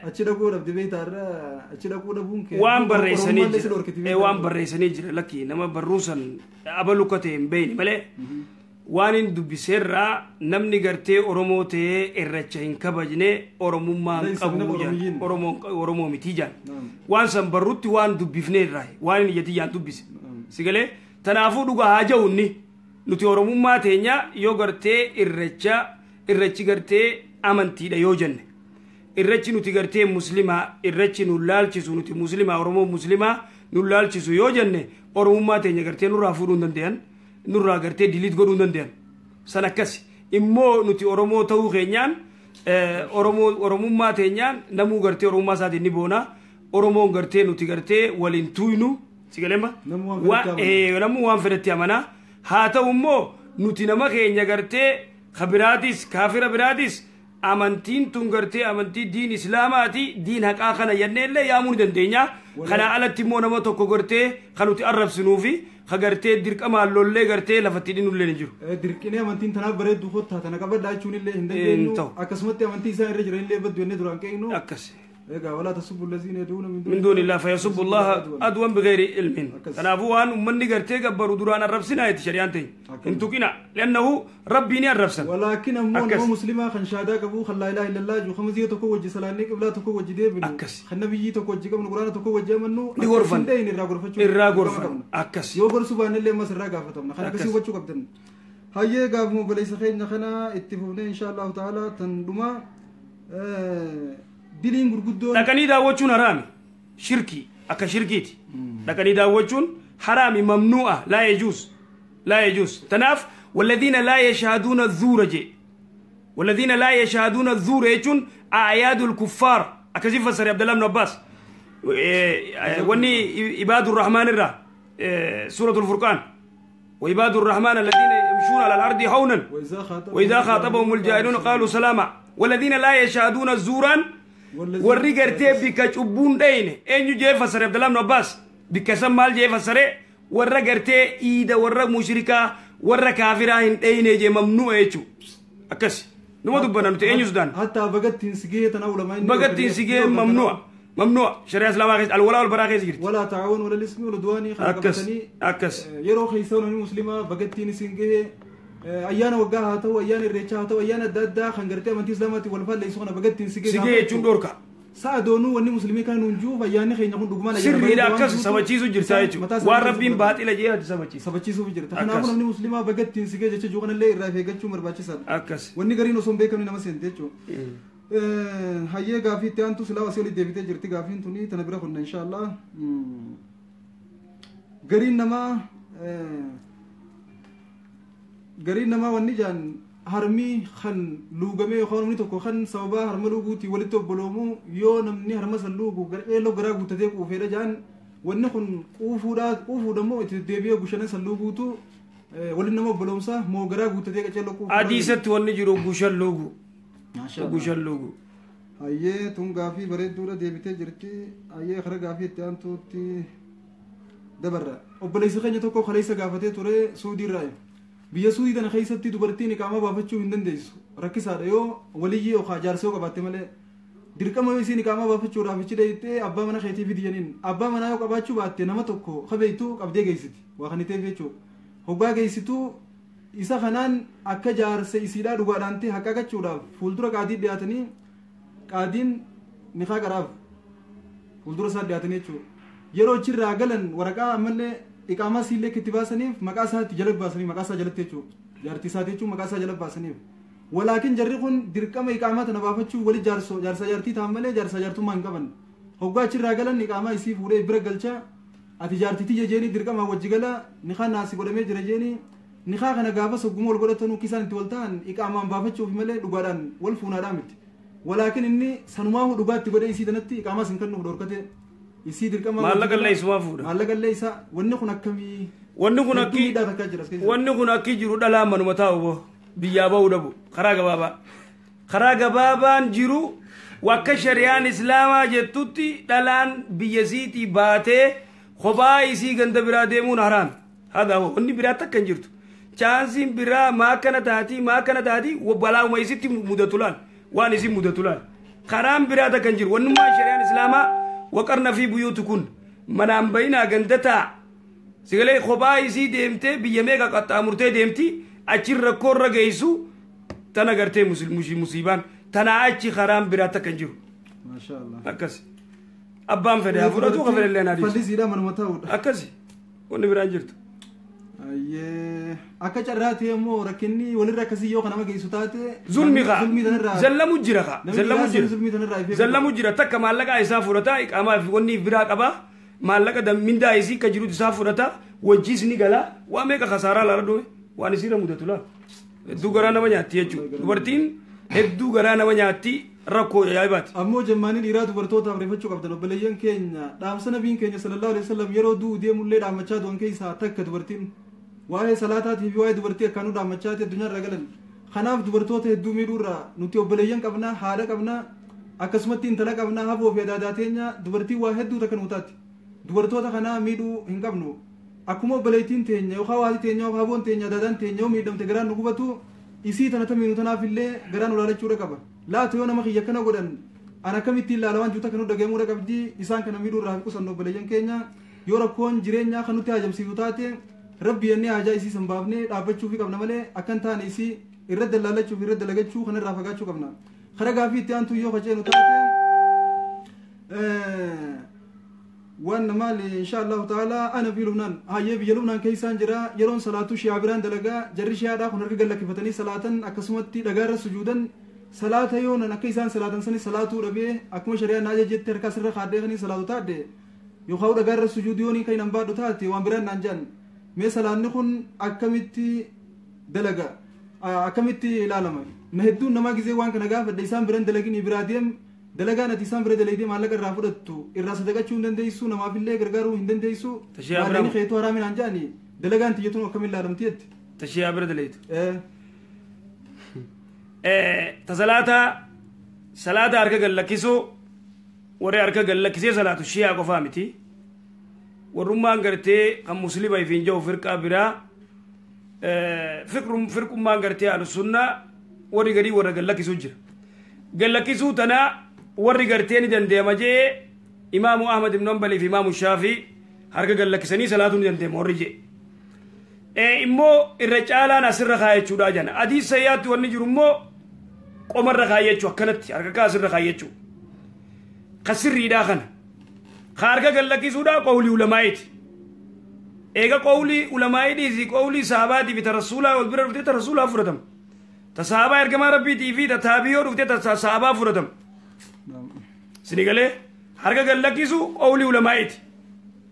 achi dhaquu dhabde beektaa achi dhaquu dhabuun kee waan barreessanii jira waan barreessanii jira lakki nama barruusan abalu akka ta'e hin beekne malee waan hin dubbiseerraa namni gartee Oromoo ta'ee irracha hin kabajne Oromummaa hin qabu jaan Oromoo miti jaan waan san barruutti waan dubbifneerraa waan hin ijjati jaan dubbise si galee tanaafuu dhugaa haa ja'unni nuti Oromummaa teenya yoo gartee irracha irrachi gartee amantiidha yoo jenne irrachi nuti gartee muslimaa irrachi nu laalchisu nuti muslimaa Oromoo muslimaa nu laalchisu yoo jenne Oromummaa teenya gartee nurraa fuudhuu hin danda'an nurraa gartee diliit godhuu hin danda'an san akkasi immoo nuti Oromoo ta'uu keenyaan Oromummaa teenyaan namuu gartee Oromummaa isaatiin ni boona Oromoon gartee nuti gartee waliin tuynu si galeema namuu waan fedhetti amanaa haa ta'u immoo nuti nama keenya gartee kabiraatis kaafira biraatis amantiin tun gartee amantii diin islaamaati diin haqaa kana jenneellee yaamuu ni dandeenya kana alatti immoo nama tokko gartee kan nuti arrabsinuufi ka gartee dirqamaan lollee gartee lafatti hidhinullee ni jiru. Dirqinee amantiin tanaaf bareeddu kottaa tana qabadhaa jechuun illee hin dandeenyu akkasumatti amantii isaan irra jiran illee baddu jennee duraan qeeqnu. Akkas. ولا تسبوا الذين يدعون من دون الله فيسبوا الله عدوا بغير علم. تنافوا وان أمني قرتي قبروا دران الربسنا يتشريان تي انتو كنا لأنه ربي ني الربسن ولكن أمون هو مسلمة خن شهادة قبو خن لا إله إلا الله جو خمزية تكو وجه سلاني قبلا تكو وجه دي بنو خن نبيي تكو وجه قبل القرآن تكو وجه منو لغرفن الراغرفن أكس يو غرسو بان اللي مس الراغافتم خن كسي وجه قبدن هاي قاف مو بليس خير خنا اتفقنا إن شاء الله تعالى تندما دلين غرغدون لكني داوچون حرامي شركي اكا شركيتي لكني داوچون حرامي ممنوعه لا يجوز لا يجوز تناف والذين لا يشهدون الزور جي والذين لا يشهدون الزور يجون اعياد الكفار اكا فسر عبد الله بن عباس وني عباد الرحمن الرا سورة الفرقان وعباد الرحمن الذين يمشون على الارض هونا واذا خاطبهم الجاهلون قالوا سلاما والذين لا يشهدون الزورا warri gartee bika cubbuun dhayne eenyu jee fasare Abdallah ibn Abbas bika san maal jee fasare warra gartee iida warra mushrikaa warra kaafiraa hin dhayne jee mamnu'a jechuu akkas numa dubbanna nuti eenyu sudaan hatta bagattiin sigee tana ulamaa bagattiin sigee mamnu'a mamnu'a shari'a islaamaa keessa alwalaa walbaraa keessa jirti walaa taawun wala lismi wala duwaanii kana qabatanii akkas yeroo keessa namni muslimaa bagattiin isin gahee ayyaana waggaa haa ta'u ayyaana irreechaa haa ta'u ayyaana adda addaa kan gartee amantii islaamaatti wal faalleessu kana bagattiin sigee sigee jechuun dhorka sa'a doonuu wanni muslimii kana nuun jiruuf ayyaanni keenya kun dhugumaan ayyaana sirriidha akkas sabachiisu jirta jechuudha waan rabbiin baaxila jee ati sabachiisa sabachiisuuf jirta kanaafuu namni muslimaa bagattiin sigee jecha jiru kanallee irraa of eeggachuun barbaachisaadha akkas wanni gariin osoo hin beekamne nama seente jechuudha hayyee gaafii itti aantu silaa asii olii deebitee jirti gaafiin tuni tana bira kunna inshaallah gariin namaa gariin namaa wanni jaan harmii kan luugamee yookaan namni tokko kan sababa harma luuguutii walitti obboloomu yoo namni harma san luugu eeloo garaa guuttatee quufeedha jaan wanni kun quufuudha moo itti deebi'ee gushana san luuguutu waliin nama obboloomsa moo garaa guuttatee qaceelloo quufuudha. Adiisatti wanni jiru gushan luugu. Gushan luugu. Hayyee tun gaafii bareedduudha deebitee jirti hayyee kara gaafii itti aantuutti dabarra obboleessi keenya tokko kaleessa gaafatee ture suudiirraa. Biyya suudii tana keessatti dubartiin iqaamaa baafachuu hin dandeessu rakkisaadha yoo waliyyii yookaan jaarsa yoo qabaatte malee dirqama yoo isiin iqaamaa baafachuudhaaf ichi deettee abbaa mana keetii fidi jeniin abbaa manaa yoo qabaachuu baatte nama tokko kabeeytu qabdee geessiti waa kan ta'eef jechuudha hoggaa geessituu isa kanaan akka jaarsa isiidhaa dhugaadhaan ta'e haqa qachuudhaaf fuuldura qaadii dhiyaatanii qaadiin niqaa qaraaf fuuldura isaa dhiyaatanii jechuudha yeroo achirraa galan waraqaa ammallee iqaamaa siillee itti baasaniif maqaa isaatti jala baasaniif maqaa isaa jalatti jechuudha jaartii isaati jechuun maqaa isaa jala baasaniif walaakin jarri kun dirqama iqaamaa tana baafachuu wali jaarsa jaartii ta'an malee jaarsa jaartummaa hin qaban hoggaa achirraa galan iqaamaa isii fuudhee bira galcha ati jaartitii jeeni dirqama wajji gala niqaa naasi godhamee jira jeeni niqaa kana gaafa sogguma wal godhatanuu kisaan itti wal ta'an iqaamaan baafachuuf malee dhugaadhaan wal fuunaadhaa miti walaakin inni sanumaa dhugaatti godhee isii tanatti iqaamaa sin kennuuf dhorkate isii dirqama maallaqa illee isumaa fuudha maallaqa illee isaa wanni kun akkamii wanni kun akki jiru dhalaa manuma taa'u boo biyyaa ba'uu dhabu karaa gabaabaa karaa gabaabaan jiru wakka shari'aan islaamaa jettutti dhalaan biyya siitii baatee Kophaa isii ganda biraa deemuun haraam. Haadha wanni biraa takka hin jirtu. Chaansiin biraa maa akkana taatii maa akkana taatii balaa'uma isitti mudatu laal waan isin mudatu laal. Karaan biraa takka hin jiru. Wannummaa shari'aan islaamaa waqarna fi buyuutu kun manaan bayinaa ganda taa. Sigalee kophaa isii deemtee biyya meeqa qaxxaamurtee deemti achi rakkoo irra geessu tana gartee musiibaan tana achi karaan biraa takka hin jiru. Maashaallah. Akkas. Abbaan fedhe haa fudhatu ka fedhe illee naa dhiisu. Fallisiidha manuma ta'uudha. Akkasi. Wanni biraan jirtu. Ayyee akka carraa ta'e immoo rakkinni walirra akkasii yoo nama geessu taate. Zulmi kaa. Zulmii tanarraa. Zallamu jira kaa. Namni Zallamu biraa jira. zulmii tanarraa ifee Zallamu jira takka maallaqa isaa fudhata iqaamaa fi wanni biraa qaba. Maallaqa mindaa isii ka jirutu isaa fudhata. Wajjiis ni gala. Waa meeqa kasaaraa laala dhume. Waan isiirra mudatu laala. Hedduu garaa nama nyaatti jechuudha. Dubartiin hedduu garaa nama nyaatti rakkoo ajaa'ibaati. Ammoo jemmaanii dhiiraa dubartootaaf reeffachuu qabdan obboleeyyan keenya dhaamsa nabiin keenya sallallahu alaihi wasallam yeroo du'u deemullee dhaammachaa du'an keessaa takka dubartiin waa'ee salaataatii fi waa'ee dubartii akkaanuu dhaammachaati addunyaarra galan. Kanaaf dubartoota hedduu miidhuurraa nuti obboleeyyan qabna haadha qabna akkasumatti intala qabna haboo fi adaadaa teenya dubartiin waa hedduu takka nu taati. Dubartoota kanaa miidhuu hin qabnu. Akkuma obboleettiin teenya yookaan haati teenya yookaan haboon teenya adaadaan teenya yoo miidhamte garaan nu gubatu isii tana tamiinu tanaaf illee garaan olaalachuudha qaba. Laata yoo nama kiyya akkana godhan an akkamittiin ilaala waan jiru takka nu dhagahamuudha qabdi isaan kana miidhuu irraa qusannu obboleeyyan keenya yoo rakkoon jireenyaa kan nutti hajamsiisu taate rabbi jennee hajaa isii san baafnee dhaabbachuufi qabna malee akkan taane isii irra dallaalachuuf irra dalagachuu kanarraa fagaachuu qabna. Kara gaafii itti aantu yoo qaceenu taate waan maali insha allahu taala ana fi lubnaan hayyee biyya lubnaan keessaan jira yeroon salaatu shi'aa biraan dalagaa jarri shi'aadhaa kun harka gallakkifatanii salaatan akkasumatti dhagaarra sujuudan salaata yoonan akka isaan salaatan sani salaatuu dhabee akkuma shari'aan na ajajjetti harka asirra kaadhee salaatu taadde yookaan dhagaarra sujuudii yoonii kan hin baadhu taate waan biraan naan jedhan mee salaanni kun akkamitti dalaga akkamitti ilaalama na hedduun namaa gizee waan kana gaafadhe isaan biraan dalagin biraa deem dalagaan ati isaan bira dalagdee maallaqa irraa fudhattu irraa sadaqachuu hin dandeessu namaafillee gargaaruu hin dandeessu maallaqni keetuu haraamin aan jedhani dalagaan tiyyatuun akkamiin ilaalamti jetti. Tashiyaa bira dalagitu. Ta salaata harka gallakkisuu warri harka gallakkisee salaatu shiyaa qofaa miti. Warrummaan gartee kan muslima ifiin jiru firqaa biraa firqummaan gartee ahlusunnaa warri garii warra gallakkisuu jira. Gallakkisuu tanaa warri gartee ni dandeema jee imaamu Ahmad ibn Hanbalii fi imaamu Shaafii harka gallakkisanii salaatuu ni dandeema warri jee. Immoo irra caalaan asirra kaayachuudha jana. Adii sayyaatti wanni jiru immoo qomarra kaayachuu akkanatti harka kaa asirra kaayachuu. Ka sirriidhaa kana. Ka harka gallakkisuudhaa qawlii ulamaa'iiti. Eega qawlii ulamaa'ii dhiisii qawlii sahabaatii fi ta rasuulaa wal bira dhuftee ta rasuulaa fudhatama. Ta sahabaa ergamaa rabbiitii fi ta taabiyoo dhuftee ta sahabaa fudhatama. Sini galee harka gallakkisu qawlii ulamaa'iiti.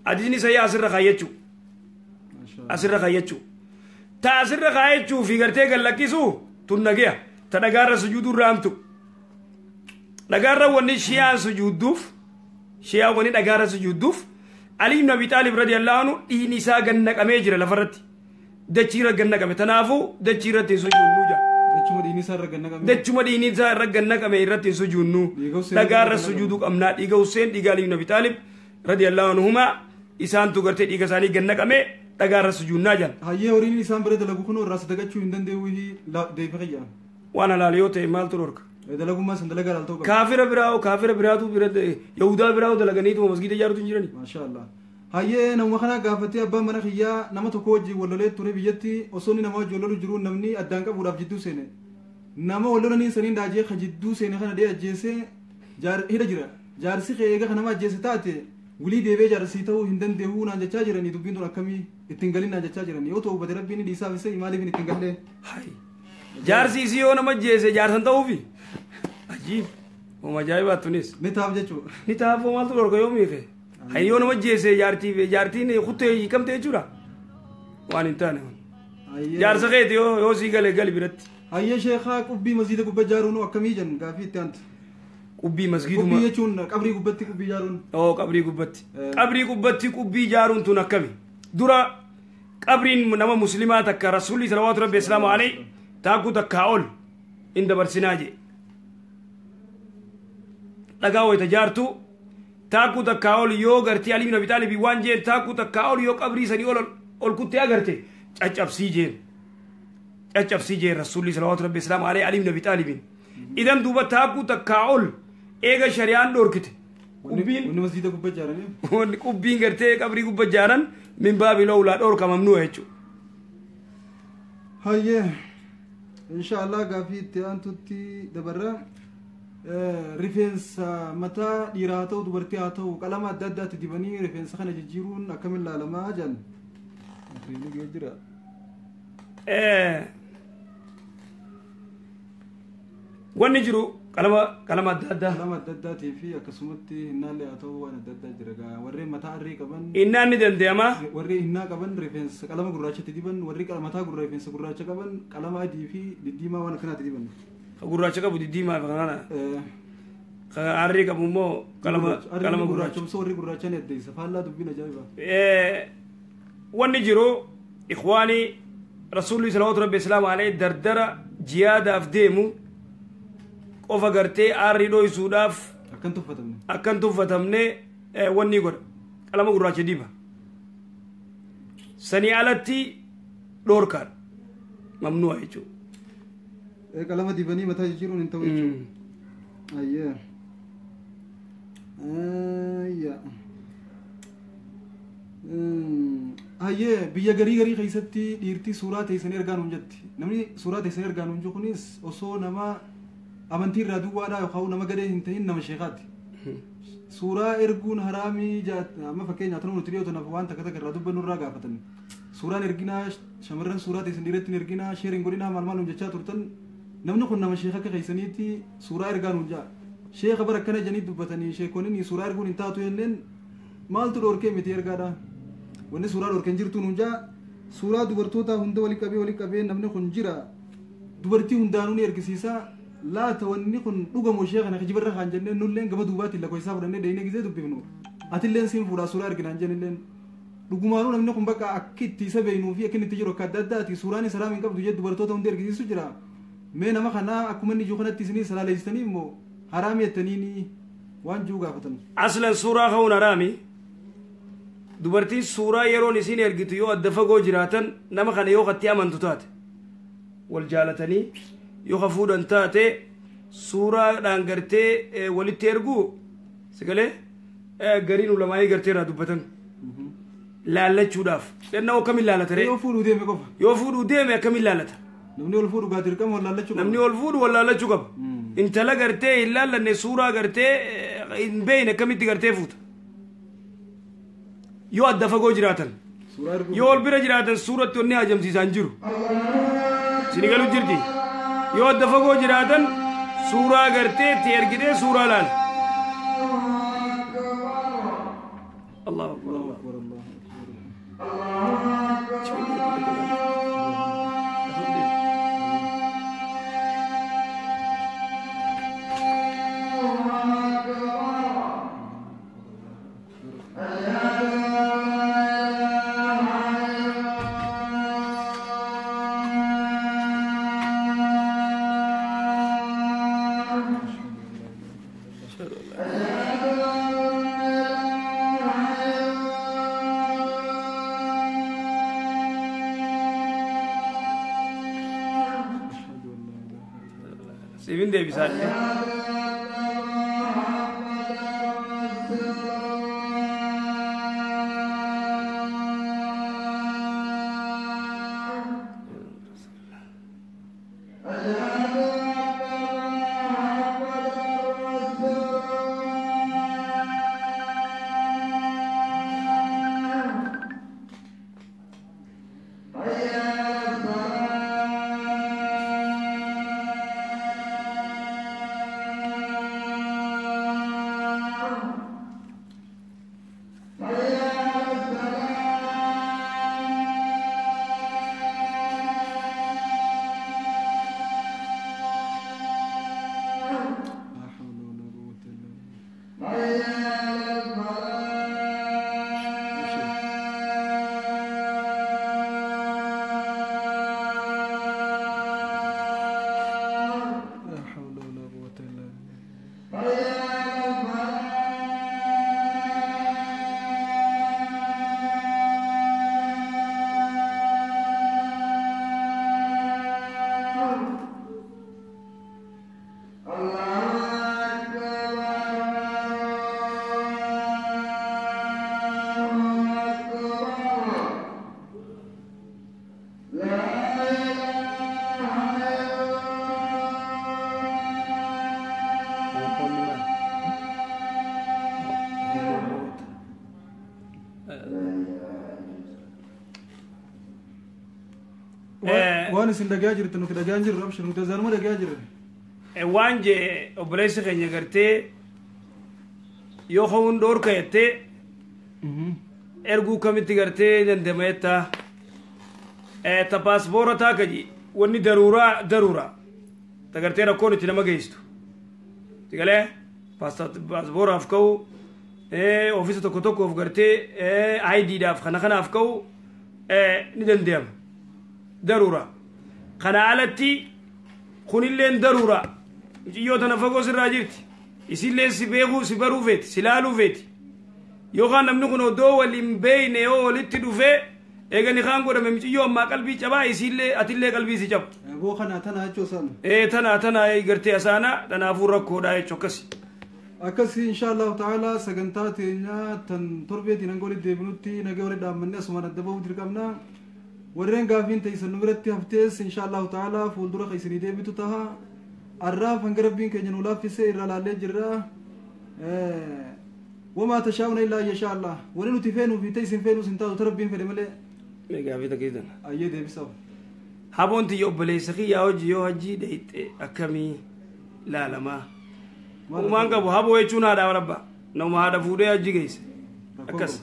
Hadiisni sayyaa asirra kaayyachuu. Asirra kaayyachuu. Ta asirra kaayyachuu fi gartee gallakkisu tun nageya. Ta dhagaarra sujuuduu irraa hamtu. Dhagaarra wanni shiyaan sujuudduuf shiyaan wanni dhagaarra sujuudduuf Ali ibn Abi Taalib radiyallahu anhu dhiigni isaa gannaqamee jira lafarratti. Dachii irra gannaqame. Tanaafuu dachii irratti hin sujuudnuu jira. Dachuma dhiigni isaa irra gannaqame. Dachuma dhiigni isaa irra gannaqame irratti hin sujuudnuu. Dhagaarra sujuuduu qabnaa. Dhiiga Hussein dhiiga Ali ibn Abi Taalib radiyallahu anhumaa isaantu gartee dhiiga isaanii gannaqame dhagaarra sujuudnaa jira. Hayyee horiin isaan bira dalagu kun irraa sadaqachuu hin danda'u deebi fayyaa. Waan halaal yoo ta'e maaltu dhorka? Dalagummaa san dalagaa laal ta'uu qaba. Kaafira biraa kaafira biraatu bira Yahudaa biraa dalaganiituma masgiida ijaartu hin jirani. Maashaallah. Hayyee nama kana gaafatee abbaan mana kiyyaa nama tokko wajjin wal lolee ture biyyatti osoo inni nama wajjin wal lolu jiru namni addaan qabuudhaaf jidduu seene. Nama wal lolaniin saniin daajee ka jidduu seene kana dhee ajjeesee hidha jira. Jaarsi kee eega nama ajjeese taate wulii deebee jaarsii ta'uu hin danda'u naan jechaa jiranii dubbiin tun akkamii ittiin galin naan jechaa jiranii yoo ta'u bade rabbiin dhiisaaf isa maaliif ittiin gallee. Jaarsi isii yoo nama ajjeese jaarsan ta'uufi. Ajiib. Ooma ajaa'ibaa tunis. Ni taaf jechuudha. Ni taaf maaltu dhorka yoo miife. Hayyoo nama ajjeese jaartiin kuttee hiikamte jechuudha. Waan hin taane. Jaarsa keeti yoo sii gale gali biratti. Hayyee sheekaa qubbii masgiida gubbaa ijaaruun akkamii jennu gaafii itti aantu. Qubbii masgiiduma. Qubbii jechuun qabrii gubbatti qubbii ijaaruun. Oo qabrii gubbatti. Qabrii gubbatti qubbii ijaaruun tun akkami? Dura qabriin nama muslimaa takka rasuulli salawaatu rabbi islaamu alayhi taakuu takkaa ol hin dabarsinaa jee. Dhagaa wayita jaartu Taakkuu takkaa ol yoo gartee Ali bin Abi Taalib waan jeen taakkuu takkaa ol yoo qabrii sanii ol ol kuttee agarte caccabsii jeen. Caccabsii jeen Rasuulli salawaatu rabbi islaamu alayhi Ali bin Abi Taalibin. Idan duuba taakkuu takkaa ol eega shari'aan dhoorkite. Qubbiin Wanni masjiida gubbaa ijaaranii. Wanni qubbiin gartee qabrii gubbaa ijaaran min baabi lawlaa dhoorka mamnu'a jechuudha. Hayyee inshaallah gaafii itti aantutti dabarra. Rifeensa mataa dhiiraa haa ta'u dubartii haa ta'u qalama adda addaatti dibanii rifeensa kana jijjiiruun akkamiin ilaalamaa jedhan. Rifeensi gahee jira. Wanni jiru qalama qalama adda addaa. Qalama adda addaatii fi akkasumatti hinnaallee haa ta'u waan adda addaa jira. Gaa warreen mataa harree qaban. Innaan ni danda'ama. Warri hinnaa qaban rifeensa qalama gurraachatti diban, warri mataa gurra rifeensa gurraacha qaban qalama adii fi diddiimaa waan akkanaatti diban. Ka gurraacha qabu diddiimaa fi kana. Ka harree qabu immoo qalama qalama gurraacha. Warri gurraacha ni addeessa. Faallaa dubbiin ajaa'iba. Wanni jiru ikhwaanii Rasuulli salawaatu rabbi islaamu alayhi dardara jihaadaaf deemu qofa gartee aarrii dhoysuudhaaf akkan tuffatamne akkan tuffatamne wanni godha qalama gurraacha diba. Sanii alatti dhoorkaadha mamnu'a jechuudha. Qalama dibanii mataa jijjiiruun hin ta'u jechuudha. Ayyee. Ayyaa. Ayyee biyya garii garii keessatti dhiirtii suuraa teessanii ergaa nuun jetti. Namni suuraa teessanii ergaa nuun jiru kunis osoo nama amantii irraa duwwaadhaa yookaan nama gadhee hin ta'in nama sheekaati. Suuraa erguun haraamii amma fakkeenyaaf nuti dhiyoo tanaaf waan takka takka irraa dubbannu irraa gaafatan. Suuraan erginaa shamarran suuraa teessan dhiiratti hin erginaa sheeriin godhinaa maal maal nuun jechaa turtan namni kun nama sheeka akka keessaniitti suuraa ergaa nuun ja'a. Sheeka bara akkana jedhanii dubbatanii sheekonni suuraa erguun hin taatu jenneen maaltu dhoorkee miti ergaadha. Wanni suuraa dhoorkeen jirtu nuun ja'a. Suuraa dubartoota hunda walii qabee walii qabee namni kun jira. Dubartii hundaanuu ni ergisiisa. Laata wanni kun dhugamoo ishee kana kijibarra kan jenneen nulleen gama duubaatiin lakkoo isaa fudhannee deemnee gisee dubbifnu. Atilleen siin fuudhaa suuraa erginaan jennilleen. Dhugumaanuu namni kun bakka akka itti isa beeknuu fi akka inni itti jiru akka adda addaati suuraan isa raam hin qabdu jedhu dubartoota hunda ergisiisu jira. Mee nama kanaa akkuma inni jiru kanatti isinii salaaleessitanii immoo haraami jettaniini waan jiru gaafatan. Aslan suuraa ka'uun haraami. Dubartiin suuraa yeroon isiin ergitu yoo adda fagoo jiraatan nama kana yoo katti amantu taate wal jaalatanii yoo ka fuudhan taate suuraadhaan gartee walitti erguu sagalee gariin ulamaa'ii gartee irraa dubbatan laallachuudhaaf. Dhannaa akkamiin laallata ree? Yoo fuudhuu deeme qofa. Yoo fuudhuu deeme akkamiin laallata? Namni ol fuudhu gaa dirqama wal laallachuu qaba. Namni ol fuudhu wal laallachuu qaba. Intala gartee hin laallanne suuraa gartee hin beekne akkamitti gartee fuuta? Yoo adda fagoo jiraatan. Yoo ol bira jiraatan suuratti onni hajamsiisaa hin jiru. Isin galuu jirti. Yoo adda fagoo jiraatan suuraa gartee itti ergitee suuraa laala. Allahu akbar. Allahu akbar. Allahu akbar. Sivin deebisaa. Waan isin dhagayaa jirtan nuti dhagayaa jirru abshir nuti azaanuma dhagayaa jirra. Waan jee obboleessi keenya gartee yoo ka'uun dhoorka jettee erguu kamitti gartee dandama jettaa ta paaspoora taa kaji wanni daruuraa daruura ta gartee rakkoon itti nama geessitu sigalee paaspooraaf ka'u ofiisa tokko tokkoof gartee IDdhaaf kana kanaaf ka'u ni danda'ama daruura kana alatti kunilleen daruura muciyyoo tana fagoo sirraa jirti isilleen si beekuu si baruu feeti si laaluu feeti yookaan namni kun odoo waliin beeyne yoo walitti dhufee eega ni kaan godhame muciyyoo ammaa qalbii cabaa isiillee atillee qalbii si cabu. Boo kana tana jechuu isaan. Ee tana tana gartee asaana tanaafuu rakkoodha jechuu akkasi. Akkasi insha Allahu ta'ala sagantaa teenyaa tan torbeetiin hanga walitti deebinutti nagaa walitti dhaammanne asumaan adda bahuu dirqamna. Warreen gaafiin teessan nu biratti haftees insha Allahu ta'ala fuuldura kan isinii deebitu taha. Arraaf hanga rabbiin keenya nu laaffisee irraa laallee jirra. Wamaa tashaa'una illaa yashaa Allah. Wani nuti feenuu fi teessin feenuu sin taatu rabbiin fedhe malee. Gaafii takkiitan. Ayyee deebisaaf. Haboon tiyya obboleessa kiyyaa hojii yoo hajii dheeyxe akkamii laalamaa. Uumaan qabu haboo jechuun haadha rabba. Nama haadha fuudhee hajji geesse. Akkas.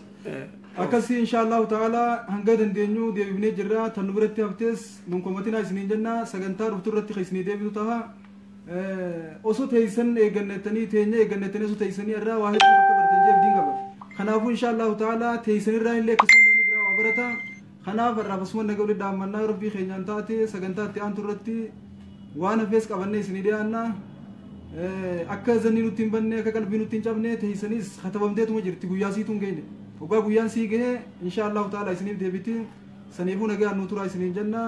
Akkasii insha Allahu ta'ala hanga dandeenyu deebifnee jirra. Tan nu biratti haftees nun komatinaa isiniin jenna. Sagantaa dhuftu irratti kan isinii deebitu taha. Osoo teessan eeggannettanii teenya eeggannettanii osoo teessanii irraa waa hedduu akka baratan jee abdiin qaba. Kanaafuu insha Allahu ta'ala teessan irraa illee akkasuma namni biraa waa barata. Kanaaf irraa akkasuma naga walitti dhaammannaa rabbii keenyaan taate sagantaa itti aantu irratti waan hafees qabannee isinii dhiyaanna. Akka zanni nutti hin banne akka qalbii nutti hin cabne teessanis katabamteetuma jirti guyyaa siitu hin geenye. Waggaa guyyaan sii gahe insha Allahu ta'ala isiniif deebiti. Saniifuu nagaan nu turaa isiniin jenna.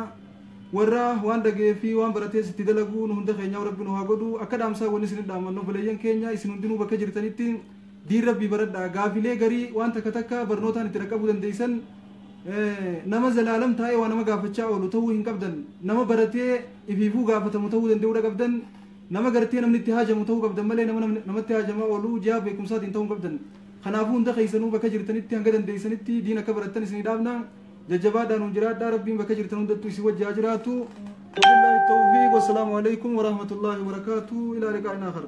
Warra waan dhagee fi waan baratees itti dalaguu nu hunda keenyaa rabbi nu haa godhu. Akka dhaamsaa wanni isin dhaamannu obboleeyyan keenya isin hundinuu bakka jirtanitti diin rabbii baradhaa. Gaafilee garii waan takka takka barnootaan itti dhaqqabuu dandeessan nama zalaalam taa'ee waa nama gaafachaa oolu ta'uu hin qabdan. Nama baratee ifiifuu gaafatamu ta'uu danda'uudha qabdan. Nama gartee namni itti haajamu ta'uu qabdan malee nama namatti haajamaa oolu ji'a beekumsaatiin ta'uu hin qabdan. Kanaafuu hunda keessanuu bakka jirtanitti hanga dandeessanitti diin akka barattan isinii dhaabna. Jajjabaadhaan nu jiraadhaa rabbiin bakka jirtan hundattuu isin wajji haa jiraatu. Wabillahi tawfiiq wassalaamu alaikum warahmatullaahi wabarakaatu ilaa liqaa'in aakhar.